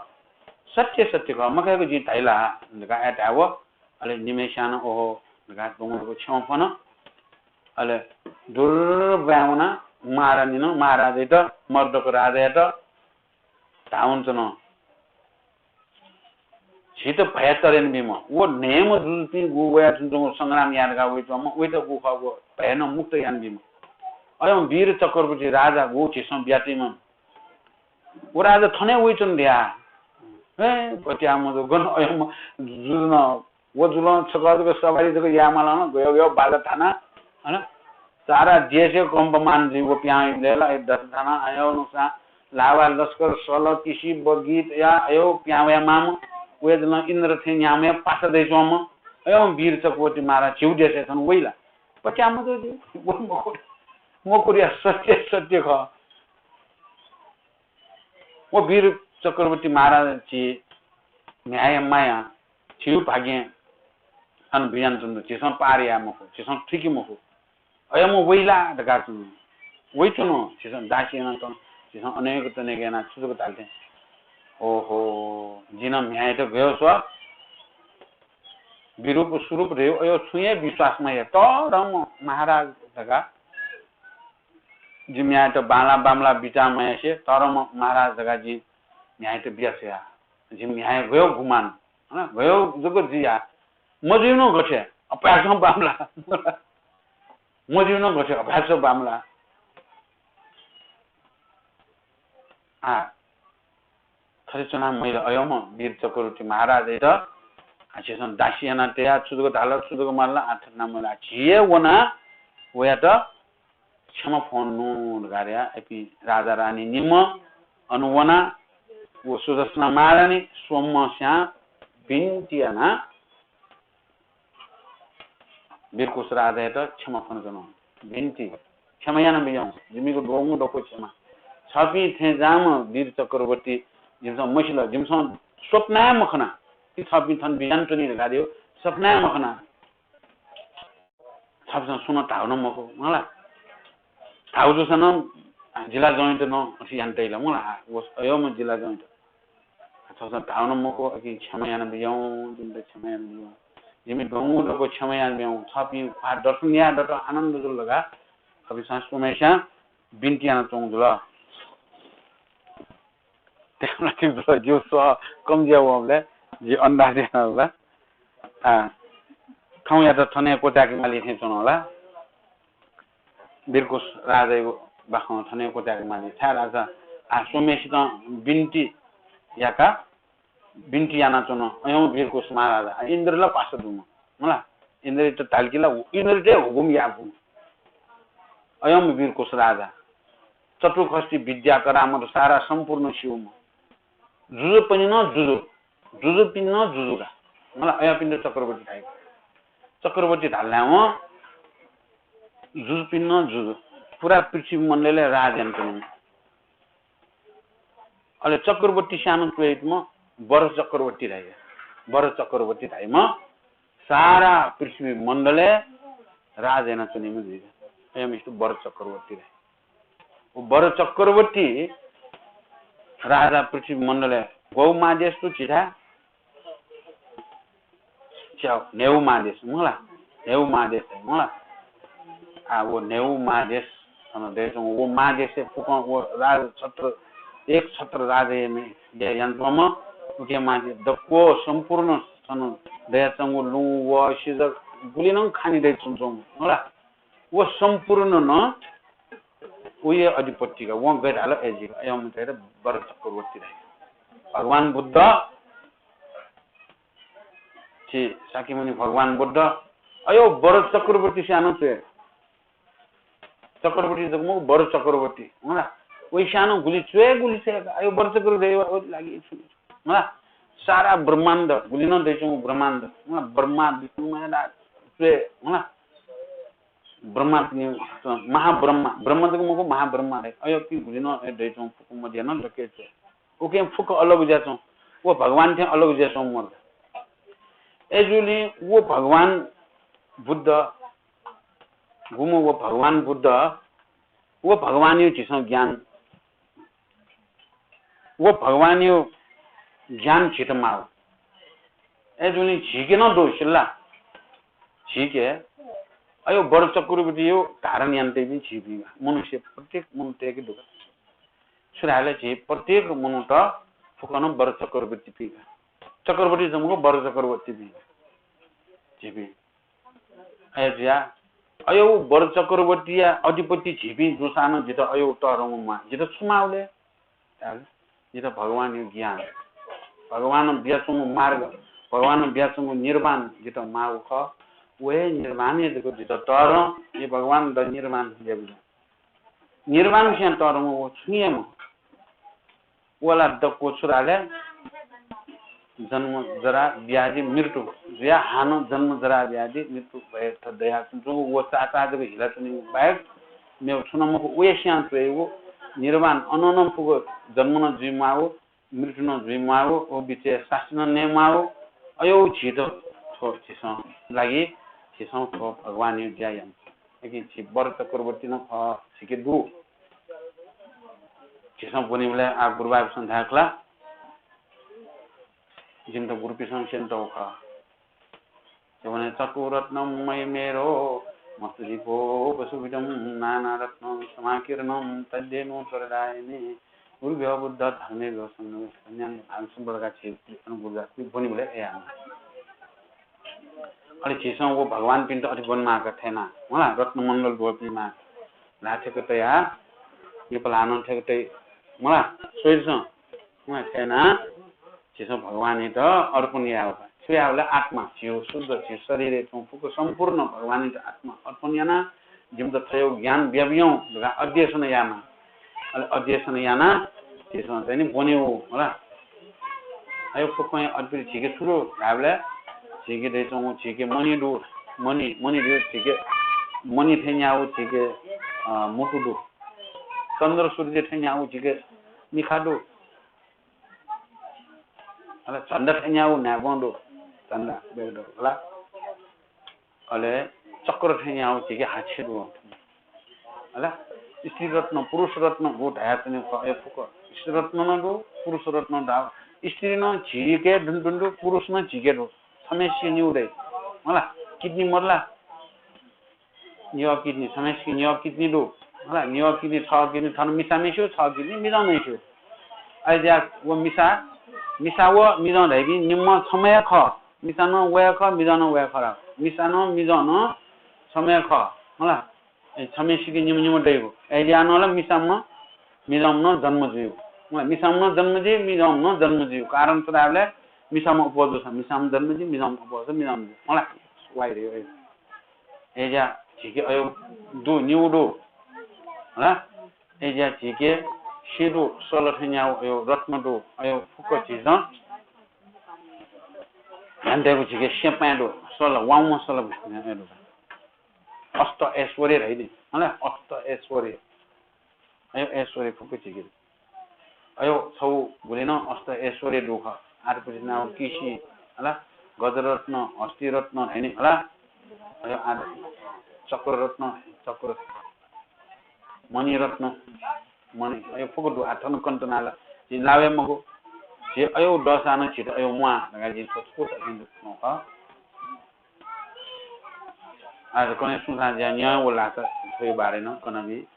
सत्य सत्य खः, मखय्क जिं धाइला धकाः आय् धायेव। अले निम्हेस्यां नं ओहो धकाः द्वंगु दक्व क्षमा फ्वन। अले दुर ब्वाँय् वना महारानीनं महाराजयात, मर्दक राजायात धावंचन। झीत भय तरेन बीम्ह, व न्हय्म्ह जुजुपिं गु वया जुन संग्राम याना वइच्वंम्ह, वइत गु खः व भयनं मुक्त याना बीम्ह। अय् वीर चक्रवर्ती राजा गु झीसं ब्यातिम्ह। व राजा थन हे वइच्वन धया। हे पत्याः मजू गन अय्म्ह जुजुनं व जुलं छकः जक सवारी जक यायेमाल नं गयो गयो बाजा थाना, हला। सारा देशय् कम्पमान जुइ व पिहां इबलय् ला, ए दस थाना अय् नुसा लावा लस्कर सल किसि बगीत या अय् पिहां वया माम, व जुलं इन्द्र थें न्याम्ह पासा दइच्वंम्ह, अय् वीर चक्रवर्ती महाराज झीगु देशय् थन वइला। पत्याः मजू जि, व मखु, मखुरिया सत्य सत्य खः। व वीर चक्रवर्ती महाराज झी म्ह्याय् माया, झीगु भाग्यं अन बियान तुं झीसं पार याये मखु, झीसं थुइके मखु। अय् म वइला धकाः तुं वइच्वन, झीसं दासी याना तुं, झीसं अनेक तनेक याना छु जक धाल थें। ओहो, जिं म्ह्याय्‌यात गयो स्व, विरूप स्वरूप धयो अय् छुं हे विश्वास मयाः, तःधंम्ह महाराज धकाः जि म्ह्याय्‌यात बांला बांमला बिचाः मयासें तःधंम्ह महाराज धकाः जि म्ह्याय्‌यात बिया छ्वया। जि म्ह्याय् गयो गुमान, हँ, गयो जक जिया। मजुइनं गथे, अभ्यासं बांमला। मजुइनं गथे, अभ्यासं बांमला। आ, थथे च्वना महिले अय्म्ह वीर चक्रवर्ती महाराजयात, आ, झीसं दासी याना तया, छु जक धाल, छु जक माल, आ, थथे च्वना महिले, आ, झी हे वना वयात क्षमा फ्वंनु धकाः धया, अपिं राजा रानी निम्ह अन वना, व सुदर्शना महारानी स्वम्हस्यां बिन्ति याना, वीरकुश राजायात क्षमा फ्वनाच्वन। बिन्ति, क्षमा याना बिज्याहुँ, जिमिगु द्वंगु दक्व क्षमा। छपिं थें जाःम्ह वीर चक्रवर्ती जिमिसं मसिल, जिमिसं स्वप्नाय् मखना कि छपिं थन बिज्यानाच्वनी धकाः धयो, स्वप्नाय् मखना। छपिसं सुं नं धाउ नं मखु, मला। धाउ जूसां नं जिला जंयात नं अथे याना तइला, मला। व अय्म्ह जिला जंयात। छपिसं धाउ नं मखु, अकिं क्षमा याना बिज्याहुँ, जिमित क्षमा याना बिज्याहुँ। जिमि द्वंगु दक्व क्षमा याना बिज्याहुँ। छपिं ख्वाः दर्शन याये दत, आनन्द जुल धकाः अपिं स्वम्हेस्यां बिन्ति यानाच्वंगु जुल। त्यहाँ जिगु सः कम जुया वंबलय् जि अन्दाज याना ला। आ, थौंयात थन हे क्वचाय्के माली थें च्वन ला। वीरकुश राजायागु बाखं थन हे क्वचाय्के माली। छाय्धाःसा आ स्वम्हेसितं बिन्ति याका, बिन्ति यानाच्वन। अय्म्ह वीरकुश महाराजा, आ, इन्द्र ला पासा दुम्ह, मला। इन्द्रयात धाल कि ला, इन्द्रयात हुकुम याःगु। अयं वीर कोश राजा, चतुःषष्टि विद्या करामर सारा सम्पूर्ण स्यूम्ह, जुजुपिनि नं जुजु, जुजुपिनि नं जुजु का। मला, अयंपिन्त चक्रवर्ती धाइ। चक्रवर्ती धाल ला वं, जुजुपिनि नं जुजु, पुरा पृथ्वी मण्डलय् राज यानाच्वनीम्ह। अले चक्रवर्ती स्यानं च्वय्‌म्ह वर चक्रवर्ती धाइ। वर चक्रवर्ती धाइम्ह सारा पृथ्वी मण्डलय् राज यानाच्वनीम्ह जुइ। अयंम्हेसित वर चक्रवर्ती धाइ। व वर चक्रवर्ती राजा पृथ्वी मण्डलय् गौ महादेश तु चिधा च्याउ, न्हेउ महादेश, मला। न्हेउ महादेश, मला। आ, व न्हेउ महादेश, अन दय्‌च्वंगु व महादेशय् फुक्कं व राजछत्र, एक छत्र राजय् मे-, या-, यानाच्वंम्ह, उके महादेश दक्व सम्पूर्ण, अन दयाच्वंगु लुँ, व, सिजक, गुलि नं खानि दय्‌च्वंच्वंगु, मला। व सम्पूर्ण नं उये अधिपति का, वं गथे धाल अय्‌जूगु, अयं मनूतय्‌त वर चक्रवर्ती धाइ। भगवान बुद्ध, झी शाक्यमुनि भगवान बुद्ध, अयो वर चक्रवर्ती स्यानं च्वय्। चक्रवर्ती जक मखु, वर चक्रवर्ती, मला। वय् स्यानं गुलि च्वय्, गुलि च्वय्, अयो वर चक्रवर्ती, अयो लागि छु, मला। सारा ब्रह्माण्ड, गुलि नं दय्‌च्वंगु ब्रह्माण्ड, मला, ब्रह्मा, विष्णु, महेश च्वय्, मला। ब्रह्मापिनि, महाब्रह्मा, ब्रह्मा जक मखु, महाब्रह्मा धाइ। अयो कि गुलि नं अयो दय्‌च्वंगु फुक्क मध्ये नं दक्व च्वय्। उके फुक्क अलग जुयाच्वं। व भगवान थें अलग जुयाच्वं मरु। अय्‌जूगुलिं व भगवान बुद्ध, गुम्ह व भगवान बुद्ध, व भगवानयो झीसं ज्ञान, व भगवानयो ज्ञान झीत माःगु। अय्‌जूगुलिं झीके नं दु सिल्ला। झीके अयो वर चक्रवर्तीयो धारण यानातइपिं झीपिं का। मनुष्य प्रत्येक मनूतय्‌के दु का। छु धाःले झी प्रत्येक मनूत फुक्कं वर चक्रवर्तीपिं का। चक्रवर्ती जक मखु, वर चक्रवर्तीपिं का झीपिं। अय्‌जुया, अयो वर चक्रवर्तीया अधिपति झीपिं जूसां नं जितः अयो तःधंगु माः, जितः छु माःगु ले? जितः भगवानयो ज्ञान, भगवानं बियाच्वंगु मार्ग, भगवानं बियाच्वंगु निर्वाण जितः माःगु खः। व हे निर्वाणय् जक जितः तःधं, हे भगवान, द निर्वाण बियादिसँ। निर्वाण स्यां तःधंगु व छुं हे मखु। व ला दक्व छु धाःले, जन्म, जरा, व्याधि, मृत्यु जुयाः हानं जन्म, जरा, व्याधि, मृत्यु भय थ दयाच्वंगु व चाचाः जक हिलाच्वनीगु बाहेक मेगु छुं नं मखु। व हे स्यां च्वयेगु निर्वाण, अनं नं फुक्क जन्म नं जुइमाःगु, मृत्यु नं जुइमाःगु, व बिचय् सास्ती नं नयेमाःगु। अयो झीत थ्व झीसं लागि झीसं थ्व भगवानयो ज्या याना। अकिं झी वर चक्रवर्ती नं खः, झीके दु। झीसं ब्वनीबलय् आः गुरुबाबुसं धायेखला, जिमित गुरुपिसं स्यनातःगु खः। झीसं ब्वने चतुरत्नं मयि मेरो मस्तु दीपो वसुविधं नानारत्न समाकीर्णं तद्येनु स्वरदायिने गुरुभ्यो बुद्ध धर्मेभ्यो संघ कल्याण भाग सम्बलका झी गुरुजा ब्वनीबलय् अयाना। अले झीसं व भगवानपिन्त अथे ब्वनेमाः का थय्‌ना, मला, रत्नमण्डल द्वःपीमाः का। ल्हाः थेके तयाः, लिपा ल्हाः नं थेके तइ, मला, स्वइदिसँ, मला, थय्‌ना, झीसं भगवानयात अर्पण यायेगु का। छु यायेगु ले? आत्मा, झीगु शुद्ध, झी शरीरय् च्वंगु फुक्क सम्पूर्ण भगवानयात आत्मा अर्पण यानाः, जिमित थ्वयो ज्ञान बियाबियौं धकाः अध्यसन यायेमाः। अले अध्यसन यानाः झीसं चाहिँ नि ब्वनेगु, होला। अयो फुक्कं अद्भुत झीके छु दु धायेबलय् झीके दय्‌च्वंगु झीके मणि दु, मणि, मणि दु झीके, मणि थें न्याःगु झीके, अ, मुटु दु। चन्द्र सूर्य थें न्याःगु झीके मिखा दु। अले झण्डा थें न्याःगु न्हाय्‌पं दु, झण्डा बेग दु, होला। अले चक्र थें न्याःगु झीके हाच्छे दु। अले स्त्री रत्न, पुरुष रत्न गु धायेत्यंगु खः, अय् फुक्क। स्त्री रत्न नं दु, पुरुष रत्न नं दु। स्त्री नं झीके दुने दुने दु, पुरुष नं झीके दु। छम्हेसिके निगू दइ। होला, किडनी मदु ला? निगः किडनी, छम्हेसिके निगः किडनी दु। होला, निगः किडनी, छगः किडनी थन मिसाम्हेसिगु, छगः किडनी मिजंम्हेसिगु। अय्‌जुया व मिसा, मिसा व मिजं धइपिं निम्ह छम्ह हे खः। मिसा नं व हे खः, मिजं नं व हे खः। मिसा नं मिजं नं छम्ह हे खः। होला, ए, छम्हेसिके निम्ह निम्ह दइगु। अय्‌जुया नं ला मिसाम्ह नं मिजंम्ह नं जन्म जुइगु। होला, मिसाम्ह नं जन्म जुइ, मिजंम्ह नं जन्म जुइगु। कारण छु धायेबलय् मिसाम्ह अप्वः जूसां मिसाम्ह जन्म जुइ, मिजंम्ह अप्वः जूसां मिजंम्ह जुइ। होला, वाइ रे, अयो। अय्‌ज्या झीके अयो दु, निगू दु। हला? अय्‌ज्या झीके सिँ दु, सल थें न्यागू अयो रत्न दु, अयो फुक्क झीसं ध्यान तयेगु झीके स्यपाँय् दु, सल, वाउँम्ह सल अयो दु। अष्ट ऐश्वर्य धाइ नि, हला? अष्ट ऐश्वर्य। अयो ऐश्वर्य फुक्क झीके दु। अयो छगू गुलिं नं अष्ट ऐश्वर्य दु खः। आरपति नाउ किसि, हला? गजरत्न, हस्तिरत्न धाइ नि, हला? अयो आर चक्ररत्न, चक्र, मणिरत्न, मणि, अयो फुक्क दु। आः थन कन्त नाला, झी लावे मखु। झी अयो दःसां नं झीत अयो म्वाः धकाः जिं थ्व छकूचा अथें दु खः। आः कन्हय् सुं सां ज्या न्यं वल धाःसा थ्वया बारे नं कनाबी।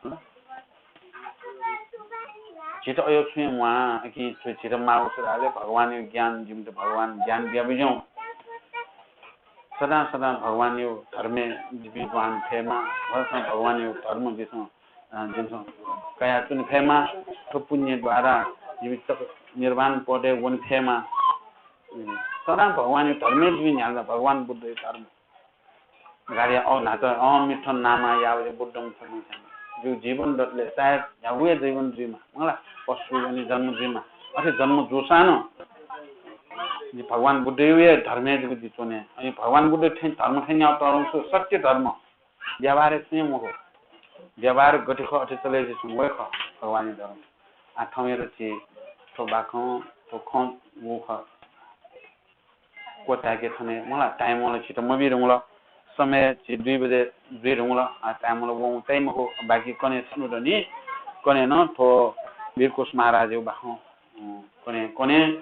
झीत अयो छुं हे म्वाः, अकिं थ्व झीत माःगु छु धाःसा भगवानया ज्ञान, जिमित भगवान ज्ञान बियाबिज्याहुँ। सदां सदां भगवानया धर्मय् जिपिं दुहां फयेमा, सदां सदां भगवानया धर्म जिमिसं, अ, जिमिसं कयाच्वने फयेमा, थ्व पुण्य द्वारा जिमि तक निर्वाण पदय् वने फयेमा। उम्, सदां भगवानया धर्मय् जिमि न्ह्याल, भगवान बुद्धया धर्म। गार्या अ न्हाचः अहं मिथ्वं नामा यावज्या बुद्धं समये सामये। जिगु जीवन दतले चाहे न्ह्यागु हे जीवन जुइमा, मला, पशु अनि जन्म जुइमा, अथे जन्म जूसां नं जि भगवान बुद्धया हे धर्मय् जक जि च्वने। अनि भगवान बुद्ध थें धर्म थें न्याउ तःधंगु छु सत्य धर्म। व्यवहारय् छुं हे मखु। व्यवहार गथे खः अथे चले जुइ छु वय् खः भगवानया धर्म। आः थौंया ला झी थ्व बाखं, थ्व खँ वंगु खः। क्वचाय्‌के थने, मला, time ला झीत मबी धुंकल। समय झी दुई बजे जुइ धुंकल। आः time ला वंगु चाइ मखु। बाकी कन्हय् छन्हु दनि, कन्हय् नं थ्व वीरकुश महाराजया बाखं, अँ, कन्हय्, कन्हय्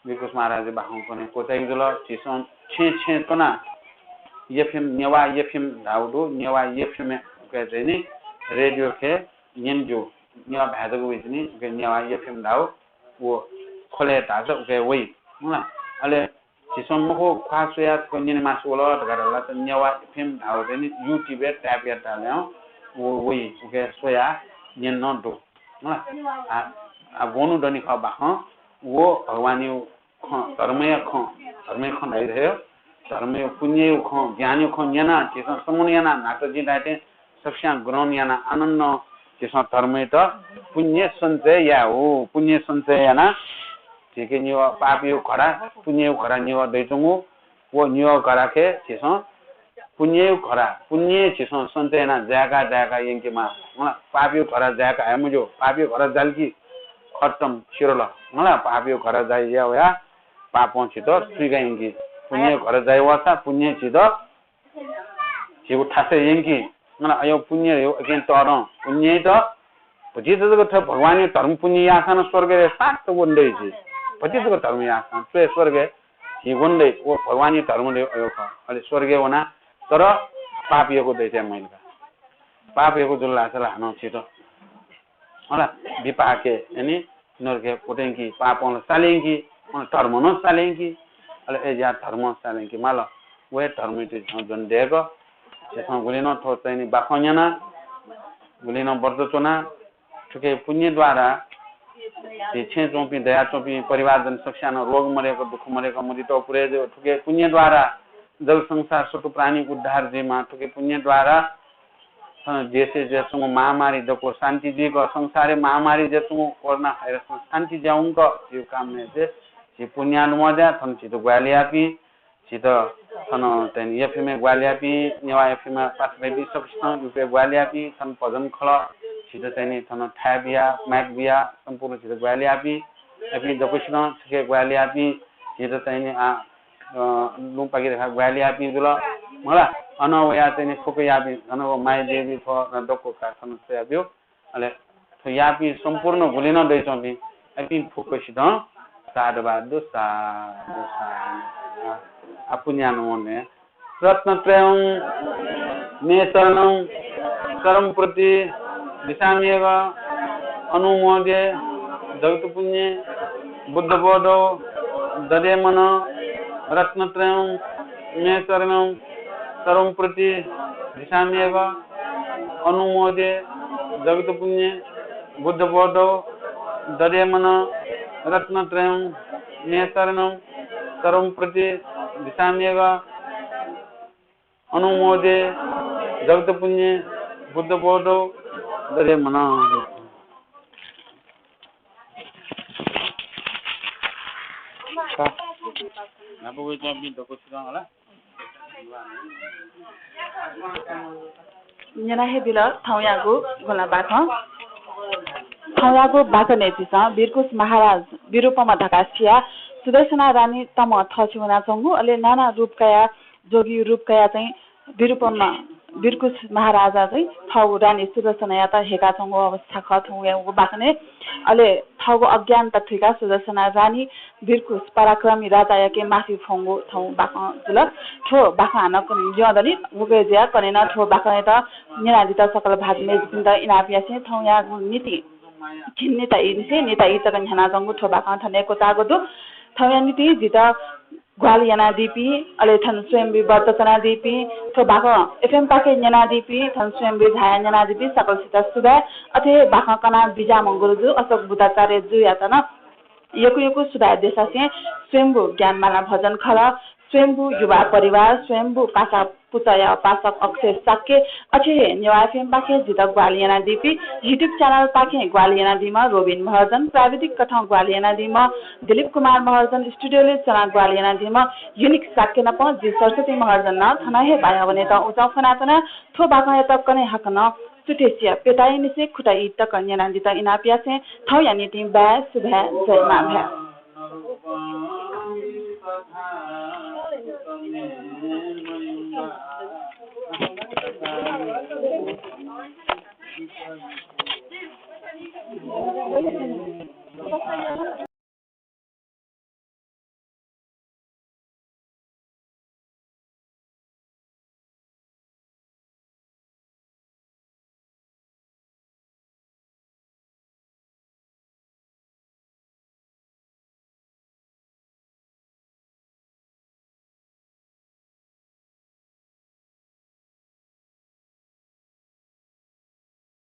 वीरकुश महाराजया बाखं कन्हय् क्वचाय्‌के जुल। झीसं छेँ छेँ च्वना FM, नेवाः FM धाउ दु, नेवाः FM उके चाहिँ नि radio खे न्यने ज्यू। नेवाः भाय् जक वइ चाहिँ नि, उके नेवाः FM धाउ, व खोले धाःसा उके वइ। हँ, अले झीसं मखु ख्वाः स्वयाः थ्व न्यने मास्ति वल धकाः धाःसा नेवाः FM धाउ चाहिँ नि YouTube-य् type यात धाःसा व वइ, उके स्वयाः न्यने नं दु। हँ, आ, आ, ब्वनु दनि खः बाखं, व भगवानया खँ, धर्मया खँ, धर्मया खँ धाइ धयो, धर्मया पुण्यया खँ, ज्ञानया खँ न्यना, झीसं श्रवण याना, न्हाचः जिं धायेथें सकस्यां ग्रहण याना, आनन्दं झीसं धर्मयात पुण्य सञ्चय याये हो। पुण्य सञ्चय याना, झीके निगः पापया घडा, पुण्यया घडा निगः दइच्वंगु, व निगः घडाखे झीसं पुण्यया घडा, पुण्य झीसं सञ्चय याना जाय्‌का जाय्‌का यंकेमाः। हँ, पापया घडा जाय्‌का हे मज्यू। पापया घडा जाल कि खत्तम सिरल। हँ, पापया घडा जाया वया पापं झीत थुइका यंकी। पुण्यया घडा जाया वःसा पुण्य झीत झीगु थासय् यंकी। हँ, अयो पुण्य धयो अकिं तःधं। पुण्ययात भतिचा जक थ्व भगवानया धर्म पुण्य याःसां नं स्वर्गय् सात वन दइ झी। भतिचा जक धर्म याःसां च्वय् स्वर्गय् झी वन दइ, व भगवानया धर्म धयो अयो खः। अले स्वर्गय् वना, तर पाप यक्व दइथें मइल का। पाप यक्व जुल धाःसा ला हानं झीत, हला, विपाकय्, यानि नरकय् क्वतयंकी, पापं ला सालयंकी, अन धर्मं नं सालयंकी। अले अय्‌ज्या धर्मं सालयंके माल। व हे धर्मयात झीसं ज्वने दय्‌क, झीसं गुलिं नं थ्व चाहिँ नि बाखं न्यना, गुलिं नं व्रत च्वना, थुके पुण्य द्वारा झी छेँय् च्वंपिं, दयाच्वंपिं परिवारजन सकस्यां नं रोग मदय्‌क, दुःख मदय्‌क मतित पुरे जू। थुके पुण्य द्वारा जग संसार सत्त्व प्राणी उद्धार जुइमा। थुके पुण्य द्वारा थन देशय् जुयाच्वंगु महामारी दक्व शान्ति जुइक, संसारय् महामारी जुयाच्वंगु कोरोना भाइरसं शान्ति जुयावंक झीगु कामना याये। झी पुण्यानुमोदया थन झीत ग्वाहालि याःपिं, झीत थन चाहिँ नि FM-य् ग्वाहालि याःपिं, नेवाः FM-य् पासापिं सकसितं, YouTube-य् ग्वाहालि याःपिं, थन भजन खलः झीत चाहिँ नि थन थाय् बिया, mic बिया, सम्पूर्ण झीत ग्वाहालि याःपिं, अपिं दक्वसितं छखे ग्वाहालि याःपिं, झीत चाहिँ नि आ, अ, लुँ पाकि धकाः ग्वाहालि याःपिं जुल। मला, अन वया चाहिँ नि फुक्क याःपिं, थन व माया देवी थ्व दक्व का थन स्वयाब्यु। अले थ्व याःपिं सम्पूर्ण गुलिं नं दइच्वंपिं अपिं फुक्कसितं साधुवाद दु, साधु, साधु। आ, पुण्यानुमोदन। रत्नत्रयं मे शरणं शरं प्रतिदिशाम्यघम्। अनुमोदे जगत्पुण्ये बुद्धबोधौ दधे मनः। रत्नत्रयं मे शरणं शरं प्रतिदिशाम्यघम्। अनुमोदे जगत्पुण्ये बुद्धबोधौ दधे मनः। रत्नत्रयं मे शरणं शरं प्रतिदिशाम्यघम्। अनुमोदे जगत्पुण्ये बुद्धबोधौ दधे मनः। न्हापा वइच्वंपिं दक्वसितं हला। न्यना हे बिल थौंयागु गुँला बाखं। थौंयागु बाखनय् झीसं वीरकुश महाराज विरूपमा धकाः सियाः सुदर्शना रानी तमं थःछि वनाच्वंगु, अले नाना रूप कयाः, जोगी रूप कयाः चाहिँ विरूपमा वीरकुश महाराजा चाहिँ थःगु रानी सुदर्शनायात हेकाच्वंगु अवस्था खः थौंयागु बाखनय्। अले थःगु अज्ञानता थुइकाः सुदर्शना रानी वीरकुश पराक्रमी राजायाके माफी फ्वंगु थौं बाखं जुल। थ्व बाखं हानं कन्हय् ल्यं दनि, उकिं जुयाः कन्हय् नं थ्व बाखंयात न्यनादीत सकल भाजु मय्‌जुपिन्त इनाप यासें थौंयागु निंतिं झिंनिता ई निसें निता ई तक न्ह्यानाच्वंगु थ्व बाखं थन हे क्वचाःगु दु। थौंया निंतिं जितः ग्वाहालि यानादीपिं, अले थन स्वयम्भुइ व्रत च्वनादीपिं, थ्व बाखं एफएम पाखें न्यनादीपिं, थन स्वयम्भुइ झायाः न्यनादीपिं सकलसित सुभाय्। अथे हे बाखं कनाः बिज्याःम्ह गुरुजु अशोक बुद्धाचार्य जुयात नं यक्व यक्व सुभाय् देछासें स्वयम्भू ज्ञानमाला भजन खलः, स्वयम्भू युवा परिवार, स्वयम्भू पासा पुचःया उपासक अक्षय शाक्य, अथे हे नेवाः एफएम पाखें जितः ग्वाहालि यानादीपिं, YouTube च्यानल पाखें ग्वाहालि यानादीम्ह रोबिन महर्जन, प्राविधिक कथं ग्वाहालि यानादीम्ह दिलीप कुमार महर्जन, स्टुडियोय् च्वनाः ग्वाहालि यानादीम्ह युनिक शाक्य नाप जि सरस्वती महर्जन नं थन हे बाया वनेत उजं फ्वनाच्वना। थ्व बाखंयात कन्हय् हाकनं सुथसिया प्यता ई निसें खुता ई तक न्यनादीत इनाप यासें थौंया निंतिं बाय्, सुभाय्, जय मांभाय्।